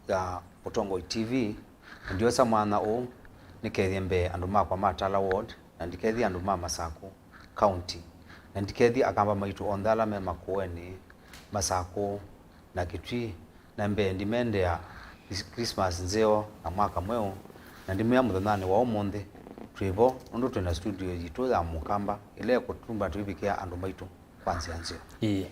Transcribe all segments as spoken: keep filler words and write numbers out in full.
ya Ũtongoi T V, na ndiosa mwanya ũũ nĩkethye mbee andũ makwa ma Tala Ward, na ndikethye andũ ma Masaku County, na ndikethye Akamba maitũ onthe ala me Makueni, Masaku, na Kitui, na mbee ndimendea Christmas nzeo na mwaka mweũ, na ndimwĩa mũthenyanĩ wa ũmũnthĩ twĩ vo, nũndũ twĩ na studio yitũ ya Mũkamba ĩla ĩkũtumba tũivikĩa andũ maitũ kwa nzĩa nzeo. Ĩĩ.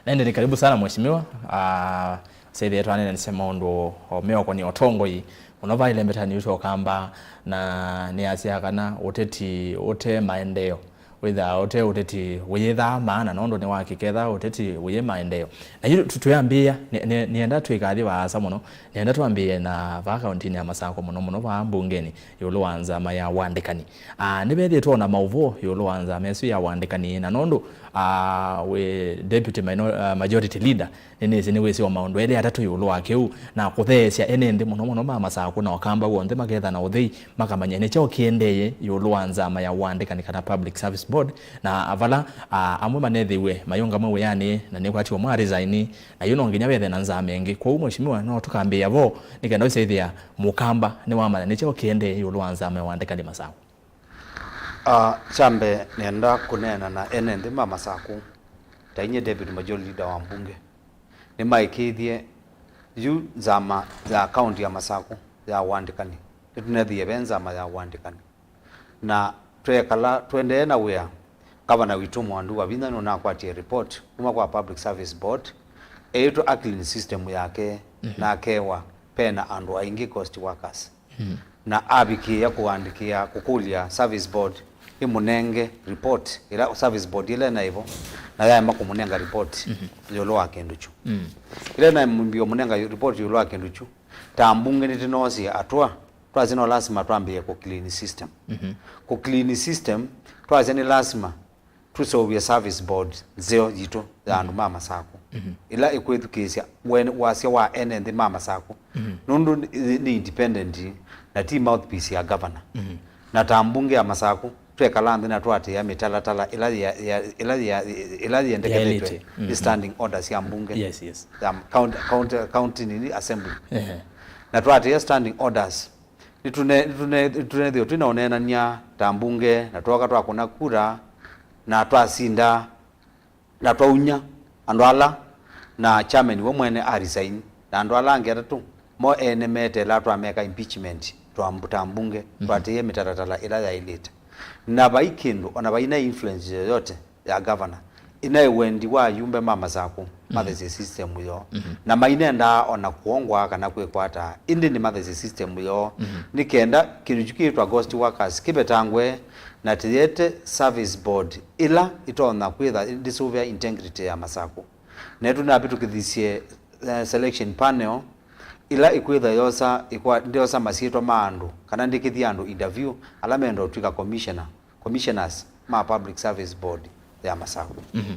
Na ĩndĩ nĩ karibu sana mheshimiwa. Ah, sethie twanenanĩsya maũndũ o meũkonĩa ũtongoi mũno vaĩle mbetanĩ witũ Ũkamba, na nĩasyaa kana ũteti ũte maendeeo wĩthaa ũte ũteti wĩyĩthaa maana, nũndũ nĩ wa kĩketha ũteti wĩyĩ maendeeo. Na yu tu- twĩambĩĩa, nĩ- nĩ- nĩenda twĩkathi vaasa mũno, nĩenda twambĩĩe na vaa kauntinĩ ya Masakũ, mũno mũno vaa mbungenĩ ĩũlũ wa nzama ya ũandĩkani. Ah, nĩvethĩĩtwe ona maũvoo ĩũlũ wa nzama ĩsu ya ũandĩkani, na nũndũ ah, wĩ deputy minor- ah, majority leader, nĩnĩsĩ nĩwĩsĩ o maũndũ elĩ atatũ ĩũlũ wa kĩu, na kũtheesya ene nthĩ mũno mũno ma Masakũ na Ũkamba w'onthe maketha na ũthei, makamanya nĩ kyaũ kĩendee ĩũlũ wa nzama ya ũandĩkani kana Public Service Board, na vala ah, amwe manethĩiwe mayũngamw'a wĩanĩ na nĩkwatiwa mwa resign, na yu no nginya vethe na nzama ĩngĩ. Kwoou mheshimiwa, no tũkambĩĩa vo nĩ kenda ũisaĩthĩa Mũkamba nĩwamanya nĩ kyaũ kĩendee ĩũlũ wa nzama ya ũandĩkani Masakũ. Ah, kya mbee, nĩenda kũneena na ene nthĩ ma Masakũ, ta inyie David Majoli, leader wa mbunge. Nĩmaĩkĩĩthye yu nzama ya kaunti ya Masakũ ya ũandĩkani, nĩtũnethĩie ve nzama ya ũandĩkani. Na twekala tũendee na wĩa, ngavana witũ Mwandu wa Vinya nũnakwatie report kuma kwa Public Service Board, eĩtwa a clean system yake, mhm, na akewa pena andũ aingĩ ghost workers. Mhm. Na avikĩĩa kũandĩkĩa kũkũlya Service Board ĩmũnenge report ĩla Service Board ĩla naĩvo, na yaema kũmũnenga report, mhm, ĩũlũ wa kĩndũ kyu. Mm. Ĩla naĩmbie ũmũnenga report ĩũlũ wa kĩndũ kyu, ta mbunge nĩtũnoosie atũa, twasya no lasima twambĩĩe kũ clean system. Mhm. Kũ clean system, twasya nĩ lasima tũseũvye service board nzeo yitũ ya andũ, mhm, ma Masakũ, mhm, ĩla ĩkwĩthukĩĩsya wen- wasya wa ene nthĩ ma Masakũ, mhm, nũndũ nĩ, nĩ independent na ti mouthpiece ya governor. Mhm. Na ta mbunge ya Masakũ, twekala nthĩ na twaatĩĩa mĩtalatala ĩla ya- ya- ĩla ya- ĩla yendekethetwe, yaĩlĩte, nĩ, mhm, standing orders ya mbunge, yes, yes, ya county, county, county nini assembly. Ehe. Na twaatĩĩa standing orders, nĩtũne- nĩtũne- nĩtũnethĩwe twĩ na ũneenany'a ta mbunge, na twooka twakũna kura, na twasinda, na twaunya andũ ala, na chairman we mwene a resign, na andũ ala angĩ atatũ mo ene meteelaa twameka impeachment twa mbu- ta mbunge, mhm, twaatĩĩe mĩtalatala ĩla yaĩlĩte. Na vai kĩndũ, ona vai na influence yoyote ya governor, ĩnaĩ wendi wa ayumbe ma Masakũ, mhm, mathesye system yoo. Mhm. Na mainendaa ona kũongwa kana kwĩkwata, ĩndĩ nĩmathesye system yoo. Mhm. Nĩ kenda kĩndũ kyu kĩĩtwa ghost workers kĩvetangwe, na tĩyete service board ĩla ĩtonya kwĩtha ndĩsũvĩa integrity ya Masakũ. Na nĩtũnavĩtũkĩthisye, eh, selection panel ĩla ĩkwĩtha yosa, ĩkwa- ndyosa masyĩtwa ma andũ, kana ndĩkĩthya andũ interview ala menda ũtw'ĩka commissioner, commissioners ma Public Service Board ya Masakũ. Mhm.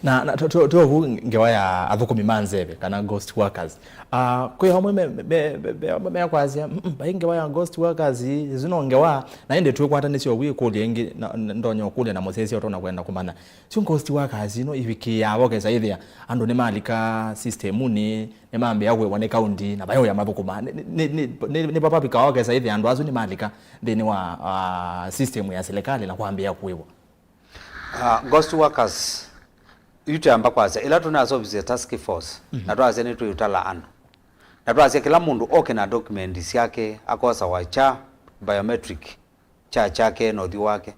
Na, na to- to- tovu ngewa ya athũkũmi ma nzeve kana ghost workers. Ah, kwĩ amwe me- me- me- me- amwe mekwasya, "Mm, mm, vai ngewa ya ghost workers, ĩsu no ngewa." Na ĩndĩ twĩkwatanĩsya ũvu ĩkũlyo ĩngĩ, na- na- ndonya ũkũlya na mũsyaĩĩsya ũtona kwenda kũmanya. Syo ghost workers ino ivikĩaa vo kesa ĩthĩa andũ nĩmalika system-unĩ, nĩmambĩĩa kũĩwa nĩ kaunti na vaĩ ũya mathũkũma. Nĩ- nĩ- nĩ- nĩ- nĩ- nĩ vava vikawa kesa ĩthĩa andũ asu nĩmalika nthĩnĩ wa, ah, system ya serikali na kwambĩĩa kũĩwa. Ah, ghost workers, yu twamba kwasya, ĩla tũnaseũvisye task force, mhm, na twasya nĩtwĩũtala andũ, na twasya kĩla mũndũ oke na document syake, akosawa kya biometric kya kyake na ũthyũ wake.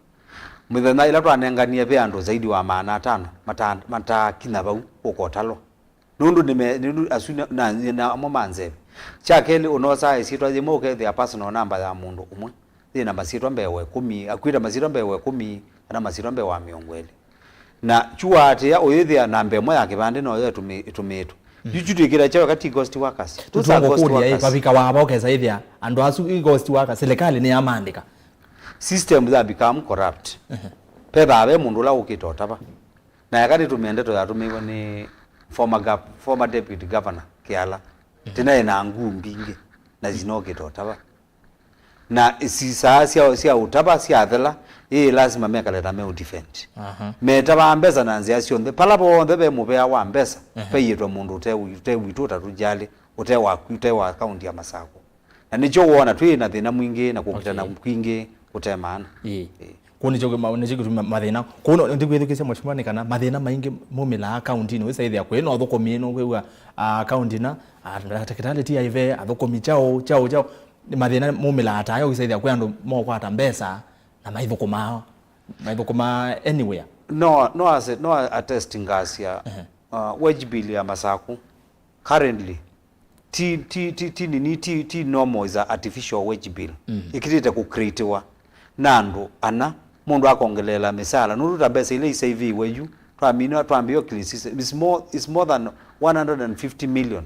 Mĩthenya ĩla twanenganie ve andũ zaidi wa maana atano mata- mataakinya vau ũkotalwa. Nũndũ nĩme- nũndũ asu na- na- na amo ma nzeve. Kya kelĩ, ũnosaa ĩsyĩtwa yĩmwe ũkethĩa personal number ya mũndũ ũmwe yĩ na masyĩtwa mbee wa ĩkũmi, akwĩta masyĩtwa mbee wa ĩkũmi, kana masyĩtwa mbee wa mĩongo ĩlĩ. Na kyu waatĩĩa ũyĩthĩa namba ĩmwe ya kĩvandĩ noyo ĩtũmĩ- ĩtũmĩĩtwe. Mm. Yu kyu twĩkĩta kyaũ kati ghost workers? Those are ghost workers. Vavika wava ũkesa ĩthĩa andũ asu i ghost workers, serikali nĩyamandĩka. System ya become corrupt. Ehe. Pethaa ve mũndũ ũla ũkĩte ũtava. Na eka nĩtũmĩe ndeto yatũmĩiwe nĩ former gov- former deputy governor Kĩala. Mhm. Tĩnaĩ na nguu mbingĩ na sinokĩte ũtava. Na sisaa sya, sya ũtava syathela, ĩĩ lasima mekale ta meũdefend. Aha. Metavaa mbesa na nzĩa syonthe. Pala vonthe ve mũvea wa mbesa, ehe, vaiĩtwe mũndũ ũte wi- ũte witũ ta tũjalĩ ũte wa, ũte wa kaunti ya Masakũ. Na nĩkyo wona twĩ na thĩna mwingĩ na kũkitana Okay. kwingĩ kũte maana. Ĩĩ. Ĩĩ. Kũu nĩkyo kĩma-, nĩkyo kĩtumi mathĩna. Kũu no, ndikwĩthukĩĩsya mheshimiwa nĩ kana mathĩna maingĩ maumĩlaa kauntinĩ. Wĩsaĩthĩa kwĩ na ũthũkũmi, nũkwĩw'a, ah, kaunti na, ah, ndakĩtalĩ ti aive, athũkũmi kyaũ, kyaũ, kyaũ. Nĩ mathĩna maumĩlaa ta ayo, wĩsaĩthĩa kwĩ andũ mokwata mbesa na maithũkũmaa, maithũkũmaa anywhere. No, no ase, no attest ngasya, Ehe. uh, wage bill ya Masakũ currently ti, ti, ti, ti nini, ti, ti normal, is a artificial wage bill. Mm. Ĩkĩlĩte kũcreatiwa na andũ ana mũndũ akongeleela mĩsaala. Nũndũ ta mbesa ila isaiviwe yu, twamina, twambĩĩo criticism, it's more, it's more than one hundred and fifty million.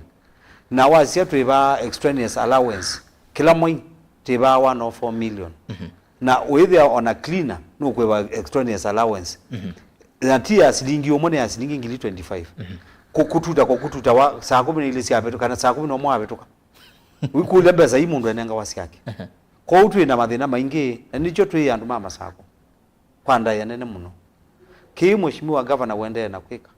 Na wasya twĩvaa extraneous allowance, kĩla mwei twĩvaa one oh four million. Mhm. Na ũĩthĩa ona cleaner nũkwĩva extraneous allowance. Mhm. Na ti ya silingi ũmwe, nĩ ya silingi ngili twenty-five. Mhm. Kũ-, kũtuta kwa kũtuta wa saa kũmi na ilĩ syavĩtũka, kana saa kũmi na ũmwe wavĩtũka. Wĩkũlya mbesa ii mũndũ enengawa syake. Ehe. Kwoou twĩ na mathĩna maingĩ, na nĩkyo twĩ andũ ma Masakũ kwa ndaĩa nene mũno. Kĩĩ Mheshimiwa Governor ũendee na kwĩka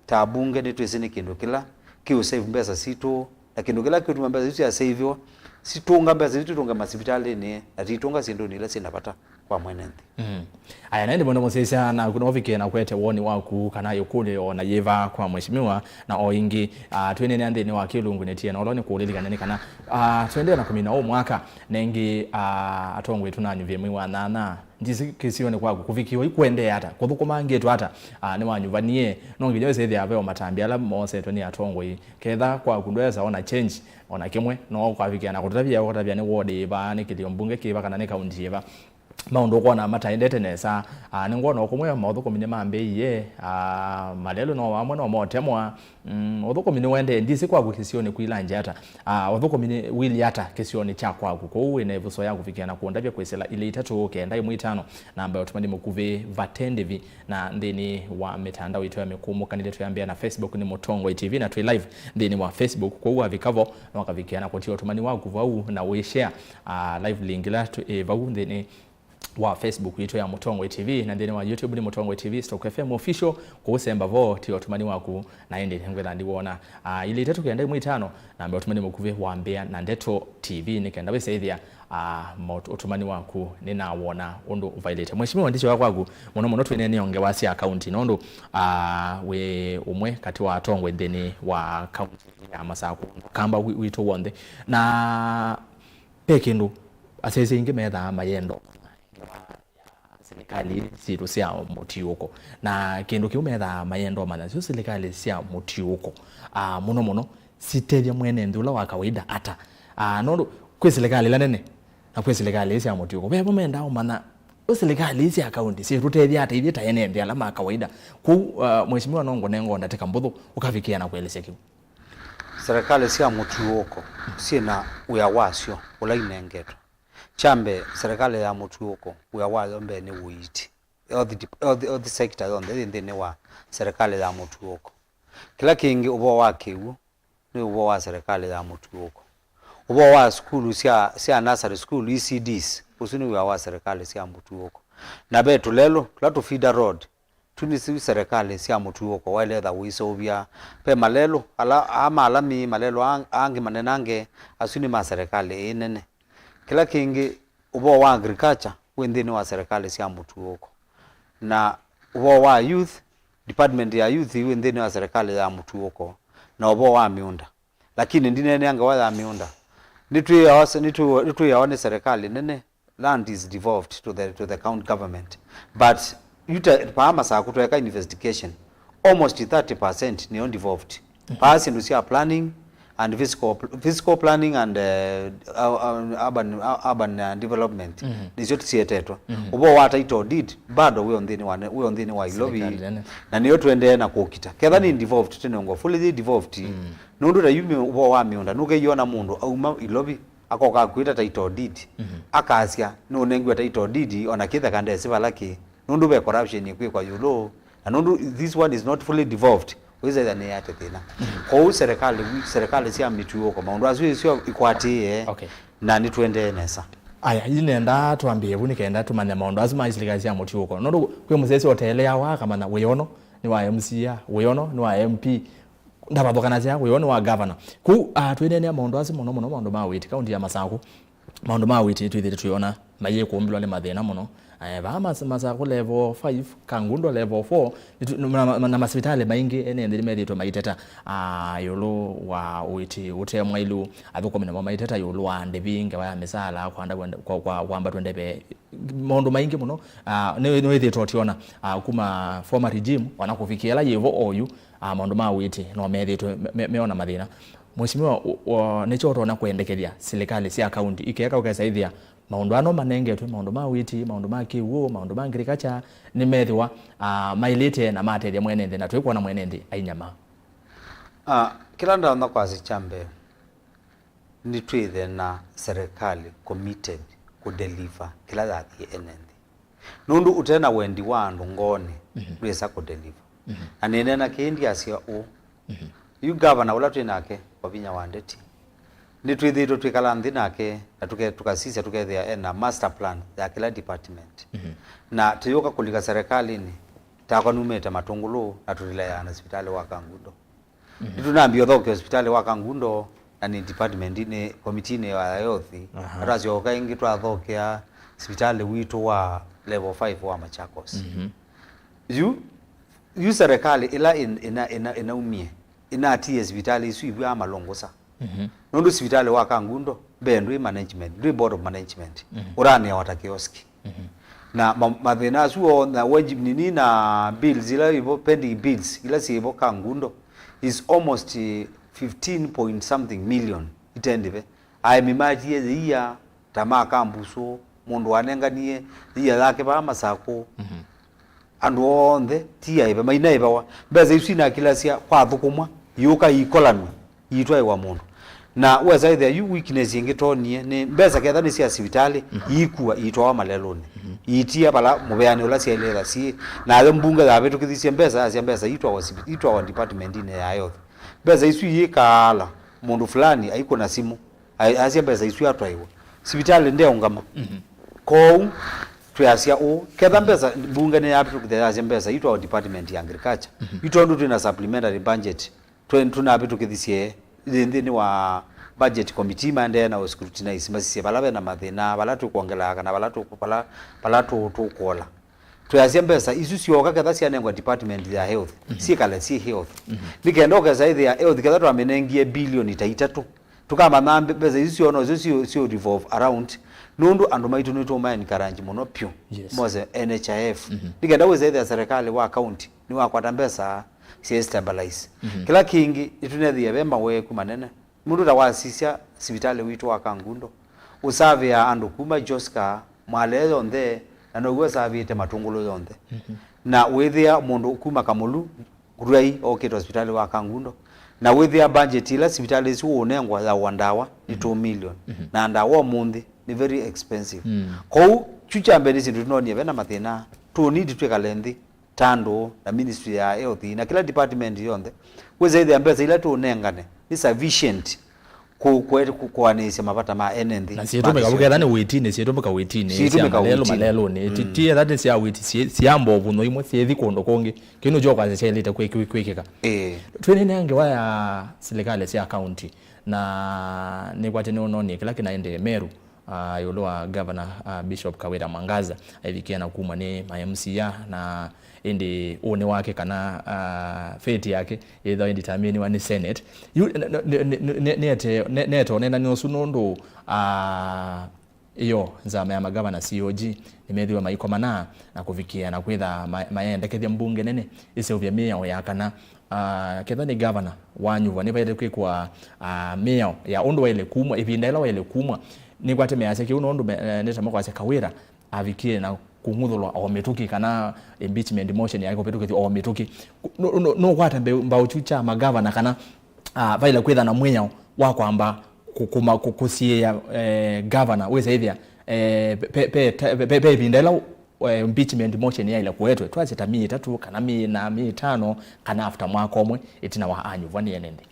ta abunge, nĩtwĩsĩ nĩ kĩndũ kĩla kĩũsave mbesa sitũ, na kĩndũ kĩla kĩũtuma mbesa isu syasaiviwa, sitũnga mbesa isu tũtũnge masivitalĩnĩ, na tiitũnga syĩndũnĩ ila syĩ na vata kwa mwene nthĩ. Mm. Aya, na ĩndĩ mũndũ mũsyaĩĩsya naku no ũvike na kũete woni waku kana ĩkũlyo o na yĩva kwa mheshimiwa, na o ĩngĩ, ah, twĩneenea nthĩnĩ wa kĩlungu nĩtie na ũla nĩ kũũlĩlikana nĩ kana, ah, tũendee na kũmina ũũ mwaka, na ĩngĩ, ah, atongoi tũnanyuvie mwei wa nyanya, ndisi kĩsionĩ kwaku kũvikĩwa ikuendee ata, kũthũkũmangĩtwe ata, ah, nĩwanyuvanie, no nginya wĩsĩthĩa ve o matambya ala moosetwe nĩ atongoi, ketha kwaku ndwesa ona change ona kĩmwe, no ũkavikĩa na kũtavya, ũkatavya nĩ ward ĩva, nĩ kĩlio mbunge kĩva, kana nĩ kaunti ĩva. Maũndũ ũkwona mataendete nesa. Ah, nĩngwona o kũmwe maũthũkũmi nĩmambĩĩie, ah, malelũ no amwe no motemwa. Mm, ũthũkũmi nĩwendee, ndisĩ kwaku kĩsionĩ kwĩla nja ata. Ah, ũthũkũmi nĩ wĩlĩ ata kĩsionĩ kya kwaku? Kwoou wĩ na ĩvuso ya kũvikĩa na kũndavya kwĩsĩla ilĩ itatũ kenda ĩmwe itano, namba ya ũtũmani mũkuvĩ vate ndĩvi, na nthĩnĩ wa mĩtandao itũ ya mĩkũmũkanĩlye. Twĩambĩa na Facebook nĩ Mũtongoi T V, na twĩ live nthĩnĩ wa Facebook, kwoou wavika vo, no ũkavikĩa na kũtia ũtũmani waku vau na ũĩ share, ah, live link ĩla twĩ, ĩ, vau nthĩnĩ wa Facebook yitũ ya Mũtongoi T V, na nthĩnĩ wa YouTube nĩ Mũtongoi T V stroke F M Official. Kũu semba vo, tia ũtũmani waku, na ĩndĩ nĩngwĩtha ndiwona. Ah, ilĩ itatũ kenda ĩmwe itano, namba ũtũmani mũkuvĩ wa Mbĩa na Ndeto T V, nĩ kenda wĩsaĩthĩa, ah, maũt-, ũtũmani waku nĩnawona ũndũ ũvailĩte. Mheshimiwa, ndisyoka kwaku mũno mũno, twĩneenea o ngewa sya kaunti, nũndũ, ah, wĩ ũmwe katĩ wa atongoi nthĩnĩ wa kaunti ya Masakũ, kamba wi-, witũ w'onthe. Na ve kĩndũ asyaĩĩsya aingĩ methaa mayenda ũmanya ngewa ya silikalĩ sitũ sya mũtiũko. Na kĩndũ kĩu methaa mayenda ũmanya, syo silikalĩ sya mũtiũko, ah, mũno mũno sitethya mwene nthĩ ũla wa kawaida ata? Ah, nũndũ kwĩ silikalĩ ila nene na kwĩ silikalĩ ii sya mũtiũko. Vevo mendaa ũmanya, o silikalĩ ii sya kaunti syĩtũtethya ata ithyĩ ta ene nthĩ ala ma kawaida? Kwoou, ah, mheshimiwa, no ngũnenga o ndatĩka mbũthũ ũkavikĩa na kũelesya kĩu. Serikali sya mũtiũko syĩ na wĩa wasyo ũla inengetwe. Kya mbee, serikali ya mũtiũko wĩa wayo mbee nĩ ũiiti. Health dep-, health, health sector yonthe yĩ nthĩnĩ wa serikali ya mũtiũko. Kĩla kĩngĩ, ũvoo wa kĩw'ũ nĩ ũvoo wa serikali ya mũtiũko. Ũvoo wa sukulu sya, sya nursery school, E C Ds, ũsu nĩ wĩa wa serikali sya mũtiũko. Na ve tũlelũ tũla tũ feeder road, tu nĩsyo serikali sya mũtiũko waĩle etha ũiseũvya. Ve malelũ ala, aa ma lami, malelũ aa, aa angĩ manenange, asu nĩ ma serikali ĩĩ nene. Kĩla kĩngĩ, ũvoo wa agriculture wĩ nthĩnĩ wa serikali sya mũtiũko. Na ũvoo wa youth, department ya youth wĩ nthĩnĩ wa serikali ya mũtiũko. Na ũvoo wa mĩũnda. Lakini ndineenea ngewa ya mĩũnda. Nĩtwĩawa, nĩtwĩ-, nĩtwĩawa nĩ serikali nene, land is devolved to the, to the county government. But yuta, paa Masakũ tweka investigation, almost thirty percent nĩyo devolved. Mhm. Paa syĩndũ sya planning and physical, physical planning and, uh, uh, urban, uh, urban, uh, development, mhm, nĩsyo syetetwe. Mhm. Ũvoo wa title deed bado wĩ o nthĩnĩ wa ne-, wĩ o nthĩnĩ wa Ilovi. Serikali nene. Na nĩyo tũendee na kũkita. Ketha nĩ devolved, tũnengwa fully devolved. Mm. Nũndũ ta yu mĩ-, ũvoo wa mĩũnda, nũkeiona mũndũ auma Ilovi, akoka akwĩta title deed, mhm, akasya, "Nũnengiwe title deed, ona kĩtheka ndesĩ vala kĩ." Nũndũ ve corruption ĩkwĩkwa ĩũlũ, na nũndũ this one is not fully devolved, wĩsethya nĩyate thĩna. Mhm. Kwoou serikali, serikali sya mĩtiũko, maũndũ asu ĩsyo ikwatĩĩe, okay, na nĩtũendee nesa. Aya, ii nenda twambĩĩe vu nĩ kenda tũmanye maũndũ asu ma silikalĩ sya mũtiũko. Nũndũ kwĩ mũsyaĩĩsya ũteeleawa akamanya wĩono nĩ wa M C A, wĩono nĩ wa M P. ndavathũkanasya wĩoo nĩ wa governor. Kũu, ah, twĩneenea maũndũ asu mũno mũno, maũndũ ma wĩti, kaunti ya Masakũ, maũndũ ma wĩti twĩthĩte twĩona mayĩkũmbĩlwa nĩ mathĩna mũno. Eh, vaa Mas-, Masakũ level five, Kangundo level four, nĩtu-, na, na, na masivitalĩ maingĩ ene nthĩ nĩmethĩĩtwe maiteta, ah, ĩũlũ wa ũiti ũte mwaĩlu, athũkũmi namo maiteta ĩũlũ wa ndĩvi, ngewa ya mĩsaala, kwanda kwenda-, kwa, kwa, kwambatw'a ndeve, maũndũ maingĩ mũno, ah, nĩ, nĩwĩthĩĩtwe ũtiona, ah, kuma former regime, ona kũvikĩa ĩla yĩvo oyu, ah, maũndũ ma wĩti no methĩĩtwe me, me, meona mathĩna. Mheshimiwa, u-, u-, nĩkyo ũtonya kwendekethya silikalĩ sya kaunti ikeka ũkesa ĩthĩa maũndũ ano manengetwe, maũndũ ma wĩti, maũndũ ma kĩw'ũ, maũndũ ma agriculture, nĩmethĩwa, ah, maĩlĩte na matethya mwene nthĩ, na twĩkwona mwene nthĩ ainyama? Ah, kĩla ndatonya kwasya kya mbee, nĩtwĩthe na serikali committed kũdeliver kĩla yathie ene nthĩ. Nũndũ ũte na wendi wa andũ ngoonĩ, mhm, ndwĩsa kũdeliver. Mhm. Na nĩneena kĩĩ ndyasya ũũ, mhm, yu gavana ũla twĩ nake wa vinya wa ndeti, nĩtwĩthĩĩtwe twĩkala nthĩ nake na tũke-, tũkasisya tũkethĩa ena master plan ya kĩla department. Mhm. Na tũyũka kũlika serikalĩnĩ, takwa numĩte Matũngũlũ na tũlilayaa na sivitalĩ wa Kangundo. Mhm. Nĩtũnambie ũthokia hospitalĩ wa Kangundo, na nĩ department-inĩ, committee-inĩ ya health. Aha. Na twasyoka ĩngĩ twathokea sivitalĩ witũ wa level five wa Machakos. Mhm. Yu, yu serikali ĩla ĩn-, ĩna-, ĩna-, ĩnaumie, ĩnatie sivitalĩ isu ivw'aa malũngũsa. Mhm. Nũndũ sivitalĩ wa Kangundo, mbee ndwĩ management, ndwĩ board of management. Mhm. Ũranewa ta kioski. Mhm. Na ma-, mathĩna asu o, na wage nini na bills ila ivo, pending bills ila syĩvo Kangundo is almost, eh, fifteen point something million itendĩve. Aĩmi matie yĩia ta ma Kambusũ, mũndũ wanenganie yĩia yake vaa Masakũ. Mhm. Andũ onthe ti aĩve, mainaĩvawa. Mbesa isu inakilasya kwathũkũmwa, iũka ikolanw'a, iitwaĩwa mũndũ. Na wesa ĩthĩa yu weakness ĩngĩ twonie nĩ mbesa ketha nĩ sya sivitalĩ, mhm, iikua iitwawa malelũnĩ. Mhm. Iitia vala mũveanĩ ũla syaĩlĩtha syĩ. Nayo mbunge yavĩtũkĩthisye mbesa, yasya mbesa itwawa sivi-, itwawa department-inĩ ya health. Mbesa isu iikaala, mũndũ fulani aikũna simũ, a-, asya mbesa isu atwaĩwa. Sivitalĩ ndeũngama. Mhm. Kwoou, twĩasya ũũ, ketha mbesa, mbunge nĩyavĩtũkĩthya yasya mbesa itwawa department ya agriculture. Mhm. Yu tondũ twĩ na supplementary budget, Twe-, tũnavĩtũkĩthisye nthĩnĩ wa budget committee, maendee na scrutinize, masisye vala ve na mathĩna, vala tũkwongelaa, kana vala tũ-, vala, vala tũ-, tũkũola. Twĩasya mbesa isu syooka ketha syanengwa department ya health, mhm, syĩkale syĩ health. Mhm. Nĩ kenda ũkesa ĩthĩa health ketha twamĩnengie bilioni ta itatũ, tũkamanya mbe-, mbesa isu syoo nosyo syo, syo revolve around, nũndũ andũ maitũ nĩtũma encourage mũno pyũ. Yes. Mose N H I F. Mhm. Nĩ kenda wĩsa ĩthĩa serikali wa county nĩwakwata mbesa sya stabilize. Mhm. Kĩla kĩngĩ, nĩtũnethĩie ve maweeku manene. Nũndũ ta wasisya sivitalĩ witũ wa Kangundo, ũsavĩaa andũ kuma Joska, Mwale yonthe, na now'o ũsavĩte Matũngũlũ yonthe. Mhm. Na wĩthĩa mũndũ kuma Kamũlu, Ruai, okĩte hospitalĩ wa Kangundo. Na wĩthĩa budget ĩla sivitalĩ isu ũũnengwa ya ũa ndawa nĩ, mhm, two million. Mhm. Na ndawa ũmũnthĩ nĩ very expensive. Mm. Kwoou, kyu kya mbee nĩ syĩndũ tũnonie ve na mathĩna. Tũnidi twĩkale nthĩ ta andũ na ministry ya health na kĩla department yonthe, wĩsa ĩthĩa mbesa ila tũnengane nĩ sufficient kũ-, kũ-, kũ-, kũanĩsya mavata ma ene nthĩ. Na syĩtũmĩka ũketha nĩ wĩtinĩ, syĩtũmĩka wĩtinĩ, sya malelũ, malelũnĩ. Ti, mm, ti etha nĩ sya wĩti, syĩ-, syamba ũvũnyo imwe, syĩthi kũndũ kũngĩ. Kĩu nĩkyo kwasya kyaĩlĩte kwĩ-, kwĩ-, kwĩkĩka. Ĩĩ. Twĩneenea ngewa ya silikalĩ sya kaunti, na nĩkwatĩ nĩũnonie kĩla kĩnaendee Meru. Ah, ĩũlũ wa Governor, ah, Bishop Kawira Mwangaza, aivikie na kumwa nĩ ma M C A, na ĩndĩ ũnĩ wake kana, ah, fate yake yĩthĩwa ĩdeterminiwa nĩ Senate. Yu, n-, n-, n-, n-, nĩete-, nĩ-, nĩete ũneenany'a ũsu nũndũ, ah, ĩyo nzama ya magavana C O G nĩmethĩwe maikomana na kũvikĩa na kwĩtha ma-, mayendekethya mbunge nene ĩseũvye mĩao ya kana Ah, ketha nĩ gavana wanyuvwa, nĩvaĩle kwĩkwa, ah, mĩao ya ũndũ waĩle kumwa, ĩvinda ĩla waĩle kumwa. Nĩkwate measya kĩu nũndũ me-, eh, nĩtama kwasya Kawira avikie na kũng'uthũlwa o mĩtũkĩ, kana impeachment motion yake kũvĩtũkĩthw'a o mĩtũkĩ. Nũ-, nũ-, nũkwata mbeu-, mbau kyu kya magavana kana, ah, vaĩle kwĩtha na mwĩao wa kwamba kũ-, kũma-, kũ-, kũsiĩĩa, eh, gavana wĩsa ĩthĩa, eh, pe, pe, pe, pe, pe ĩvinda ĩla eh, impeachment motion yaĩle kũetwe, twasye ta myei ĩtatũ, kana myei ĩna, myei ĩtano, kana after mwaka ũmwe ĩtina wa anyuvwa nĩ ene nthĩ?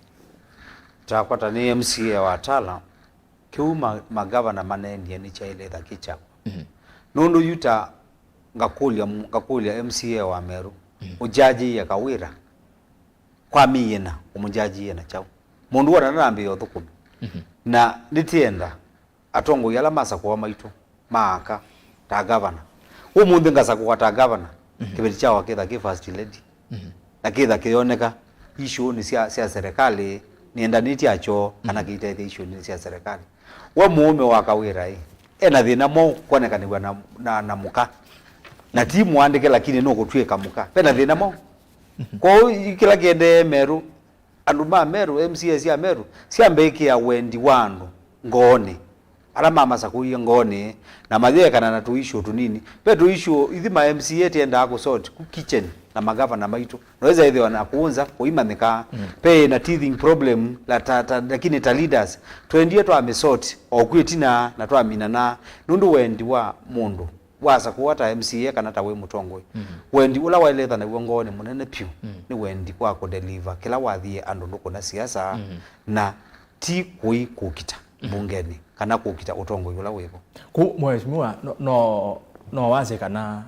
Takwa ta nĩ M C A wa Tala, kĩu ma-, magavana maneenie nĩkyaĩle ĩtha kĩ kyakwa. Mhm. Nũndũ yu ta ngakũlya mu-, ngakũlya M C A wa Meru, mhm, ũjajĩie Kawira, kwa mĩĩ ĩna, ũmũjaji ĩna kyaũ? Mũndũ wona ndanambĩĩa ũthũkũmi. Mhm. Na nĩtĩenda atongoi ala masakũwa maitũ maaka ta gavana. Ũmũnthĩ ngasakũwa ta gavana, mhm, kĩveti kyakwa kĩtha kĩ first lady. Mhm. Na kĩtha kĩyoneka issue-nĩ sya, sya serikali, nĩendanĩtye akyo kana, mhm, kĩitethya issue-nĩ sya serikali. We mũũme wa Kawĩra ĩ, ena thĩna mwaũ kwonekanĩw'a na, na, na mũka? Na ti mũandĩke, lakini nũkũtw'ĩka mũka. Vena thĩna mwaũ? Mhm. Kwoou kĩla kĩendee Meru, andũ ma Meru, M C As sya Meru, syambĩkĩa wendi wa andũ ngoonĩ, ala mamasakũie ngoonĩ, na mayĩekana na tũissue tũnini. Ve tũissue ithi ma M C A tyendaa kũsort ku kitchen na magavana maitũ. Naweza ĩthĩwa na kũũ nza kũimanyĩka. Mm. Ve na teething problem, la ta, ta, lakini ta leaders, twendie twamĩsort o kwĩ ĩtina na twaminana, nũndũ wendi wa mũndũ wasakũwa ta M C A kana ta wĩ mũtongoi. Mm. Wendi ũla waĩlĩte naw'o ngoonĩ mũnene vyũ, mm, nĩ wendi wa kũdeliver kĩla wathie andũ ndũkũna siasa, mm, na ti kũi kũkita, mm, mbungenĩ kana kũkita ũtongoi ũla wĩvo. Ku mheshimiwa, no, no, no wasye kana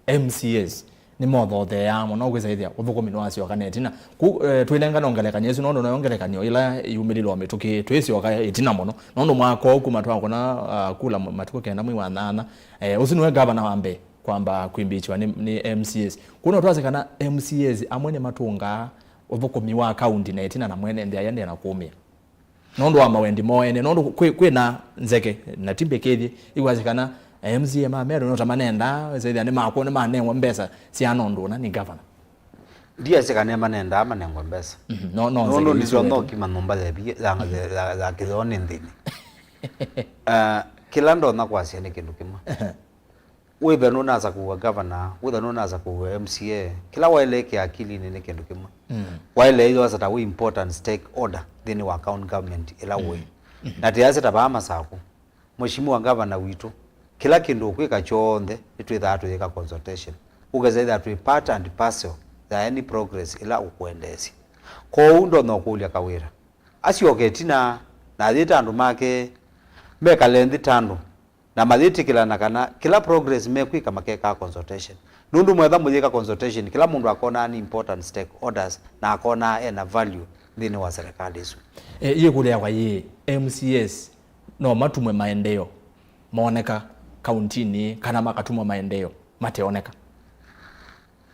M C As nĩmothotheaa mũno kwĩsa ĩthĩa ũthũkũmi nĩwasyoka na ĩtina. Ku, eh, twĩnengane ngelekany'o ĩsu, nũndũ noyo ngelekany'o ĩla yumĩlile o mĩtũkĩ, twĩsyoka ĩtina mũno. Nũndũ mwaka ũũ kuma twakũna, ah, kula matukũ kenda mwei wa nyanya, eh, ũsu nĩwe gavana wa mbee kwamba kwimbichiwa nĩ, nĩ M C As. Ku no twasye kana M C As amwe nĩmatũngaa ũthũkũmi wa kaunti na ĩtina na mwene nthĩ aendee na kũmĩa. Nũndũ wa mawendi moo ene, nũndũ kwĩ, kwĩ na nzeke, na ti mbĩkĩthye, iwasya kana M C A ma Meru no ta manendaa, ĩsethĩa nĩmakw'o, nĩmanengwa mbesa sya nũndũ ũna nĩ gavana. Ndiasya kana manendaa manengwe mbesa. Mhm, no, no nũndũ nzeke isu nĩtwona netu. Ũkima nyũmba ya vi-, ya, ya, ya, ya kĩtheo nĩ nthĩnĩ. Ah, kĩla ndonya kwasya nĩ kĩndũ kĩmwe. Wĩthe nũnasakũw'a gavana, wĩthe nũnasakũw'a M C A, kĩla waĩle ĩkĩa akilinĩ nĩ kĩndũ kĩmwe. Mm. Waĩle yosa ta wĩ important stakeholder nthĩnĩ wa county government ĩla, mm, ũĩ. Mm. Na tĩasya ta vaa Masakũ, Mheshimiwa gavana witũ, kĩla kĩndũ ũkwĩka kyonthe nĩtwĩthaa tũyĩka consultation. Ũkesa ĩthaa twĩ part and parcel ya any progress ĩla ũkũendeesya. Kwoou ndonya ũkũlya Kawĩra asyoke ĩtina na ayĩta andũ make mekale nthĩ ta andũ na mayĩtĩkĩlana kana kĩla progress mekwĩka makekaa consultation. Nũndũ mwetha mũyĩka consultation, kĩla mũndũ akonaa nĩ important stakeholders na akonaa ena value nthĩnĩ wa serikali ĩsu. E, yĩkũlyo yakwa yĩĩ, M C As no matumwe maendeeo moneka kauntinĩ kana makatumwa maendeeo mateoneka?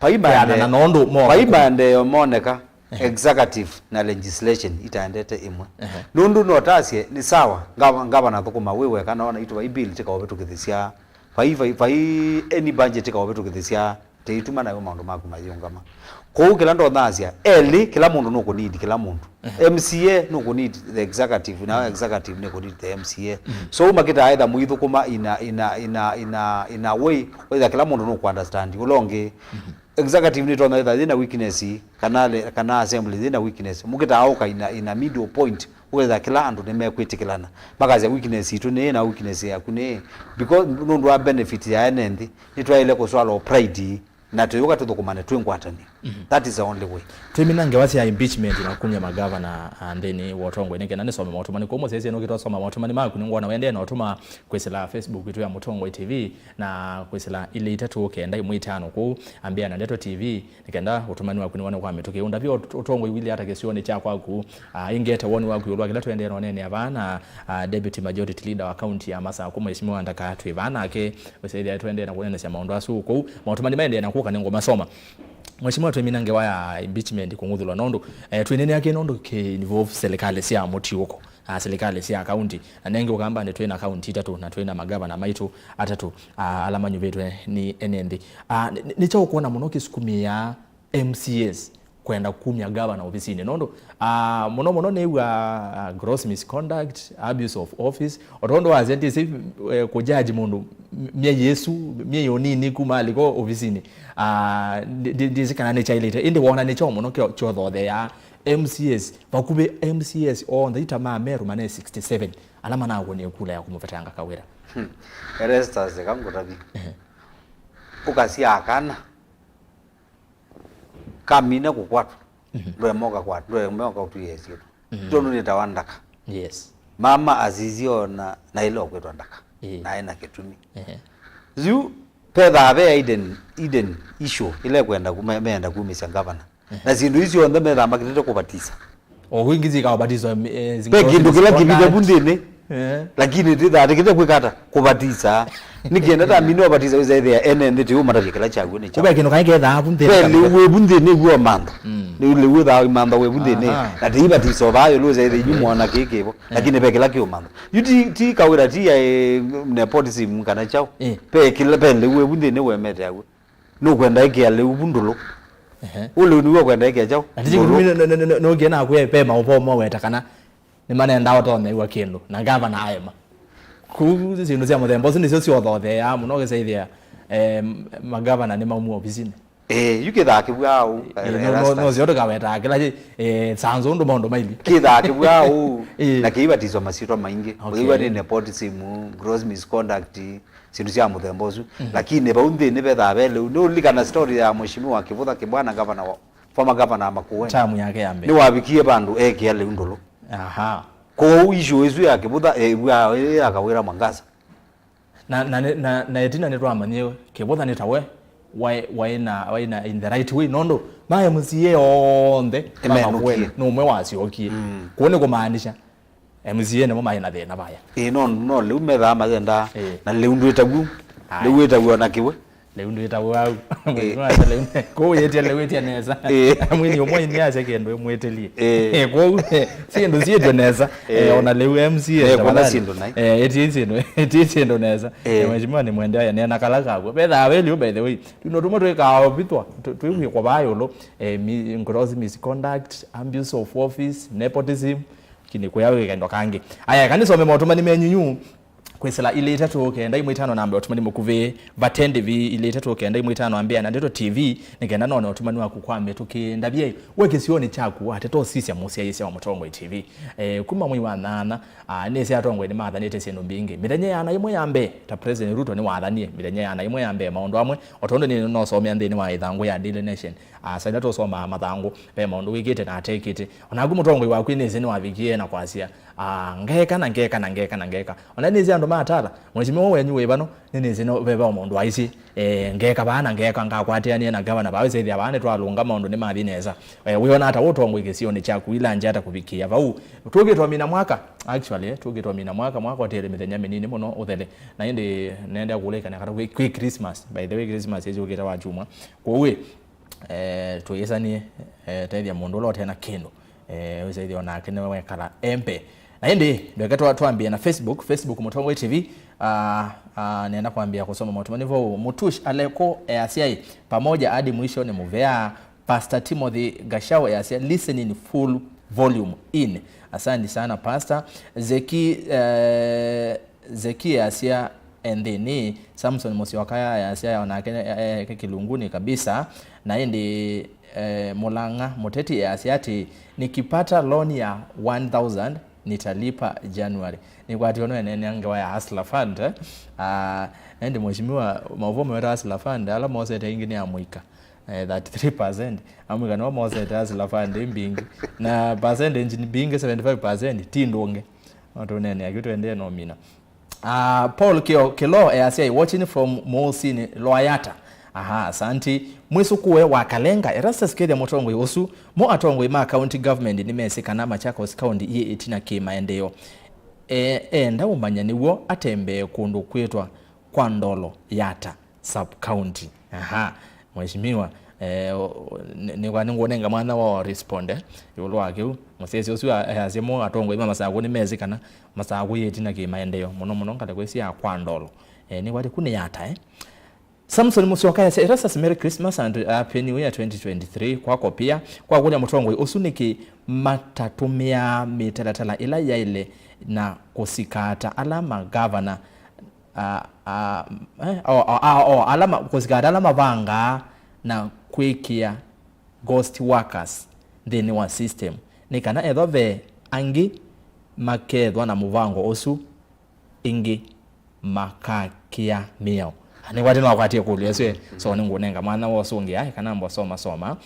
Vai maendeeo, na nũndũ mo vai maendeeo moneka, ehe, executive na legislation itaendete ĩmwe. Ehe. Nũndũ no tasye nĩ sawa, ngava-, ngavana thũkũma wĩ weka, nona itũ vai bill tikaũvĩtũkĩthĩsya, vai, vai, vai any budget tikaũvĩtũkĩthĩsya, tĩituma nayo maũndũ maku mayĩũngama. Kwoou kĩla ndonasya, elĩ, kĩla mũndũ nũkũnidi kĩla mũndũ. Ehe. M C A nũkũnidi the executive, na, mhm, executive nĩkũnidi the M C A. Mhm. So makĩtaa etha mũithũkũma in a, in a, in a, in a, in a way wĩtha kĩla mũndũ nũkũunderstand ũla ũngĩ. Mhm. Executive nĩtonya ĩtha yĩna weakness, kana le-, kana assembly yĩna weakness. Mũkĩtaa ũka in a, in a middle point, wĩtha kĩla andũ nĩmekwĩtĩkĩlana. Makasya weakness itũ nĩĩ na weakness yaku nĩĩ. Because nũndũ wa benefit ya ene nthĩ, nĩtwaĩle kũswala o pride na tũyũka tũthũkũmane twĩ ngwatanĩo. Mhm. That is the only way. Twĩmina ngewa sya impeachment na kumya magavana, ah, nthĩnĩ wa ũtongoi. Nĩ kenda nĩsome maũtũmani kũu mũsyaĩĩsya nũkĩtwa soma maũtũmani maku, nĩngwona wendee na ũtũma kwĩsĩla Facebook itũ ya Mũtongoi T V na kwĩsĩla ilĩ itatũ kenda ĩmwe itano kũu Ambĩa na Ndeto T V. Nĩ kenda ũtũmani waku nĩwone kwa mĩtũkĩ. Ũndavye ũt-, ũtongoi wĩlĩ ata kĩsionĩ kya kwaku? Ah, ĩngete woni waku ĩũlũ wa kĩla tũendee na ũneenea vaa na, ah, Deputy Majority Leader wa kaunti ya Masakũ, Mheshimiwa Ndaka, twĩ vaa nake, ũsethĩa tũendee na kũneenesya maũndũ asu kũu. Maũtũmani maendee na kũka nĩngũmasoma. Mheshimiwa, twĩmina ngewa ya impeachment kũng'uthũlwa nũndũ, eh, twĩneenea kĩ nũndũ kĩ involve serikali sya mũtiũko, ah, serikali sya kaunti. Na nengĩ ũkamba nĩ twĩ na kaunti itatũ na twĩ na magavana maitũ atatũ, ah, ala manyuvĩtwe nĩ ene nthĩ. Ah, nĩ, nĩ, nĩ kyaũ ũkwona mũno kĩsukumĩaa M C As kwenda kumya gavana ovisinĩ? Nũndũ, ah, mũno mũno nĩw'a, ah, gross misconduct, abuse of office. O tondũ wasya ndĩsĩ, eh, kũjaji mũndũ m-, myei ĩsu, myei ũnini kuma aliko ovisinĩ. Ah, ndi-, ndi-, ndĩsĩ kana nĩkyaĩlĩte. Ĩndĩ wona nĩ kyaũ mũno kyo-, kyothotheaa M C As, vakuvĩ M C As onthe ita ma Meru mane sixty-seven ala manaw'onie kula ya kũmũvetanga Kawĩra? Hmm. Erastus, eka ngũtavye. Ehe. Ũkasyaa kana kamine kũkwatwa. Mhm. Ndwemoka kwatwa, ndwemoka ũtwĩe syĩtwa. Mhm. Tondũ nĩtawa Ndaka. Yes. Mama asisye ona na ĩla ũkwĩtwa Ndaka. Ĩĩ. Na ena kĩtumi. Ehe. Yu pethaa ve hidden, hidden issue ĩla ĩkwenda kuma-, meenda kumĩsya gavana. Na syĩndũ isu syonthe methaa makĩlĩte kũvatisa. O kwingĩ syĩka ũbatiso, eh, ve kĩndũ kĩla kĩvithe vu nthĩnĩ. Eh. Lakini twĩthaa tũkĩte kwĩka ata? Kũvatisa. Nĩkĩenda ta mina ũvatisa wĩsa ĩthĩa ene nthĩ tĩũ matavye kĩla kyaw'o nĩ kyaũ. Kũve kĩndũ kaĩ kethaa vu nthĩnĩ. Ve lĩu wĩ vu nthĩnĩ vu ũmantha. Mm. Nĩ lĩu wĩthaa ũimantha wĩ vu nthĩnĩ. Aha. Na tĩivatisa o vaa ĩũlũ wĩsa ĩthĩa inyu mwona kĩĩ kĩvo. Eh. Lakini ve kĩla kĩũmantha. Yu ti, ti kawĩra ti ya, eh, nepotism kana kyaũ. Eh. Ve kĩla, ve lĩu wĩ vu nthĩnĩ wemete aw'o. Nũkwenda ĩkĩa lĩu vu ndũlũ. Ehe. Ũlĩu nĩw'o ũkwenda ĩkĩa kyaũ? Ati kĩndũ. Nũngĩe nakwĩa ve maũvoo moweta kana nĩmanendaa ũtonyeew'a kĩndũ, na ngavana aema. Kũu syĩndũ sya mũthemba ũsu nĩsyo syothotheeaa mũno ũkĩsaĩthĩa, eh, magavana nĩmaumwa ovisinĩ. Eh, yu kĩthaa kĩvw'aa ũu, eh, no, no, Erastus. No syo tũkawetaa kĩla kĩ, eh, sanzũ ũndũ maũndũ maili. Kĩthaa kĩvw'aa ũu, eh, na kĩivatiswa masyĩtwa maingĩ. Okay. Ũyĩw'a nĩ nepotism, gross misconduct, syĩndũ sya mũthemba ũsu. Mhm. Lakini vau nthĩnĩ vethaa ve lĩu. Nĩũlilikana story ya Mheshimiwa Kivutha Kibwana, gavana wa, former governor wa Makueni? Term yake ya mbee. Nĩwavikie vandũ ekĩa lĩu ndũlũ. Aha. Kwoou issue ĩsu ya Kivutha, eh, ĩvw'aa ĩ ya Kawira Mwangaza. Na, na, na, na ĩtina nĩtwamanyie Kivutha nĩ tawe waĩ, waĩ na, waĩ na in the right way, nũndũ ma M C A onthe ma Makueni nĩ ũmwe wasyokie. Mm. Kwoou nĩ kũmaanisha M C A nĩmo maĩ na thĩna vaya. Ĩĩ, no, no, lĩu methaa mayendaa. Ĩĩ. Na lĩu ndwĩtaw'u. Aye. Lĩu wĩtaw'u ona kĩwe. Lĩu ndwĩtaw'u au. Ĩĩ. Kũu yĩtya lĩu ĩtya nesa. Ĩĩ. Mwini ũmwe nĩ asya kĩndũ ĩmwĩtĩlie. Ĩĩ. Ĩĩ, kwoou, syĩndũ syĩtwe nesa. Ĩĩ. Eh, ona lĩu M C A ĩĩ, tafadhali. Syĩndũ nai. Eh, ĩtya syĩndũ, ĩtya syĩndũ nesa. Ĩĩ. Eh, mheshimiwa nĩ mwende aya nena kala kaguo. Bethaa welio, by the way. Tuno tumwe twĩkaa ovithwa, tũ-, twĩw'ĩkwa vaa ĩũlũ. Eh, mi-, gross misconduct, abuse of office, nepotism, kini kuya wĩ kendo kangi. Aya, eka nĩsome maũtũmani menyu yu. Kwĩsĩla ilĩ itatũ kenda imwe itano namba ũtũmani mũkuvĩ, vate ndĩvi ilĩ itatũ kenda imwe itano ambĩa na Ndeto T V, nĩ kenda none ũtũmani waku kwa mĩtũkĩ. Ndavye, we kĩsionĩ kyaku, ate tosisya mũsyaĩĩsya wa Mũtongoi T V. Eh, kuma mwei wa nyanya, ah, nĩsĩ atongoi nĩmathanĩte syĩndũ mbingĩ. Mĩthenya ĩana ĩmwe ya mbee, ta President Ruto nĩwathanie, mĩthenya ĩana ĩmwe ya mbee, maũndũ amwe, o tondũ nĩ nosomea nthĩnĩ wa ĩthangũ ya Daily Nation, ah, saa ila tũsomaa mathangũ, ve maũndũ wĩkĩte na atekĩte. Onaku mũtongoi waku nĩsĩ nĩwavikie na kwasya, ah, ngeka na ngeka na ngeka na ngeka. Ona nĩsĩ andũ matala, mheshimiwa wenyu wĩ vano, nĩnĩsĩ no veva o mũndũ aisye, eh, ngeka vaa na ngeka, ngakwatĩanie na gavana vaa, wĩsĩthĩa vaa nĩtwalũnga maũndũ nĩmathi nesa. Eh, wĩona ata ũtongoi kĩsionĩ kyaku, ila njata kũvikĩa vau? Tũkĩtwa mina mwaka, actually, eh, tũkĩtwa mina mwaka, mwaka ũtĩle mĩthenya mĩnini mũno ũthele. Na ĩndĩ nenda kũlĩkana kata kwĩ, kwĩ Christmas, by the way, Christmas ĩsyũkĩte wa chumwa. Kwoou, eh, tũyĩsanie, eh, tethya mũndũ ũla ũte na kĩndũ. Eh, wĩsĩthĩa onake nĩwekala embe. Na ĩndĩ, ndweke twa-, twambĩe na Facebook, Facebook Mũtongoi T V, ah, ah, nenda kwambĩa kũsoma maũtũmani vau. Mutush Aleko easya ĩ, pamoja hadi mwisho nĩ mũvea. Pastor Timothy Gashao easya, listening full volume in. Asante sana, Pastor. Zeki, eh, Zeki easya, enthĩnĩ. Samson Mũsyoka easya, onake, eh, eh, ke kĩlungunĩ kabisa. Na ĩndĩ, eh, Mũlang'a Mũteti easya atĩ, nikipata loan ya one thousand, nitalipa January. Nĩkwatĩwa no eneenea ngewa ya Hustler Fund, eh? Ah, na ĩndĩ mheshimiwa, maũvoo meweta Hustler Fund, ala mosete aingĩ nĩ amũika, eh, thirty-three percent. Amũika nĩmo mosete Hustler Fund mbingĩ. Na percentage mbingĩ, seventy-five percent, ti ndũnge. No tũneenea kĩu tũendee no mina. Ah, Paul Kio-, Kilo easya, watching from Muusini, Lwayata. Aha, asanti. Mwĩsũkũe wa Kalenga, Erastus Kethia mũtongoi ũsu, mo atongoi ma county government nĩmesĩ kana Machakos County yĩ ĩtina kĩmaendeeo. E, enda ũmanya nĩw'o atembee kũndũ kwĩtwa Kwa Ndolo Yata sub county. Aha, mheshimiwa, eh, o-, o-, nĩ-, nĩkwa nĩngũnenga mwanya wa responde ĩũlũ wa kĩu. Mũsesi ũsu a-, easya mo atongoi ma Masaku nĩmesĩ kana Masaku yĩ ĩtina kĩmaendeeo, mũno mũno ngalĩko ĩsu ya Kwa Ndolo. Eh, nĩkwatĩ ku nĩ Yata, eh? Samson Musyoka easya, Erastus, Merry Christmas and Happy New Year twenty twenty-three kwako pia. Kwakũlya mũtongoi ũsu nĩkĩ matatũmĩaa mĩtalatala ĩla yaĩle na kũsikata ala magavana, a, a, eh, o, o, a, o, ala ma-, kũsikata ala mavangaa na kwĩkĩa ghost workers nthĩnĩ wa system, nĩ kana ethwa ve angĩ makethwa na mũvango ũsu, ĩngĩ makakĩa mĩao. Nĩkwatĩ no akwatie kũlya ĩsu, eh. So nĩngũnenga mwanya wa ũsũngĩa, eh, kana mbosoma soma.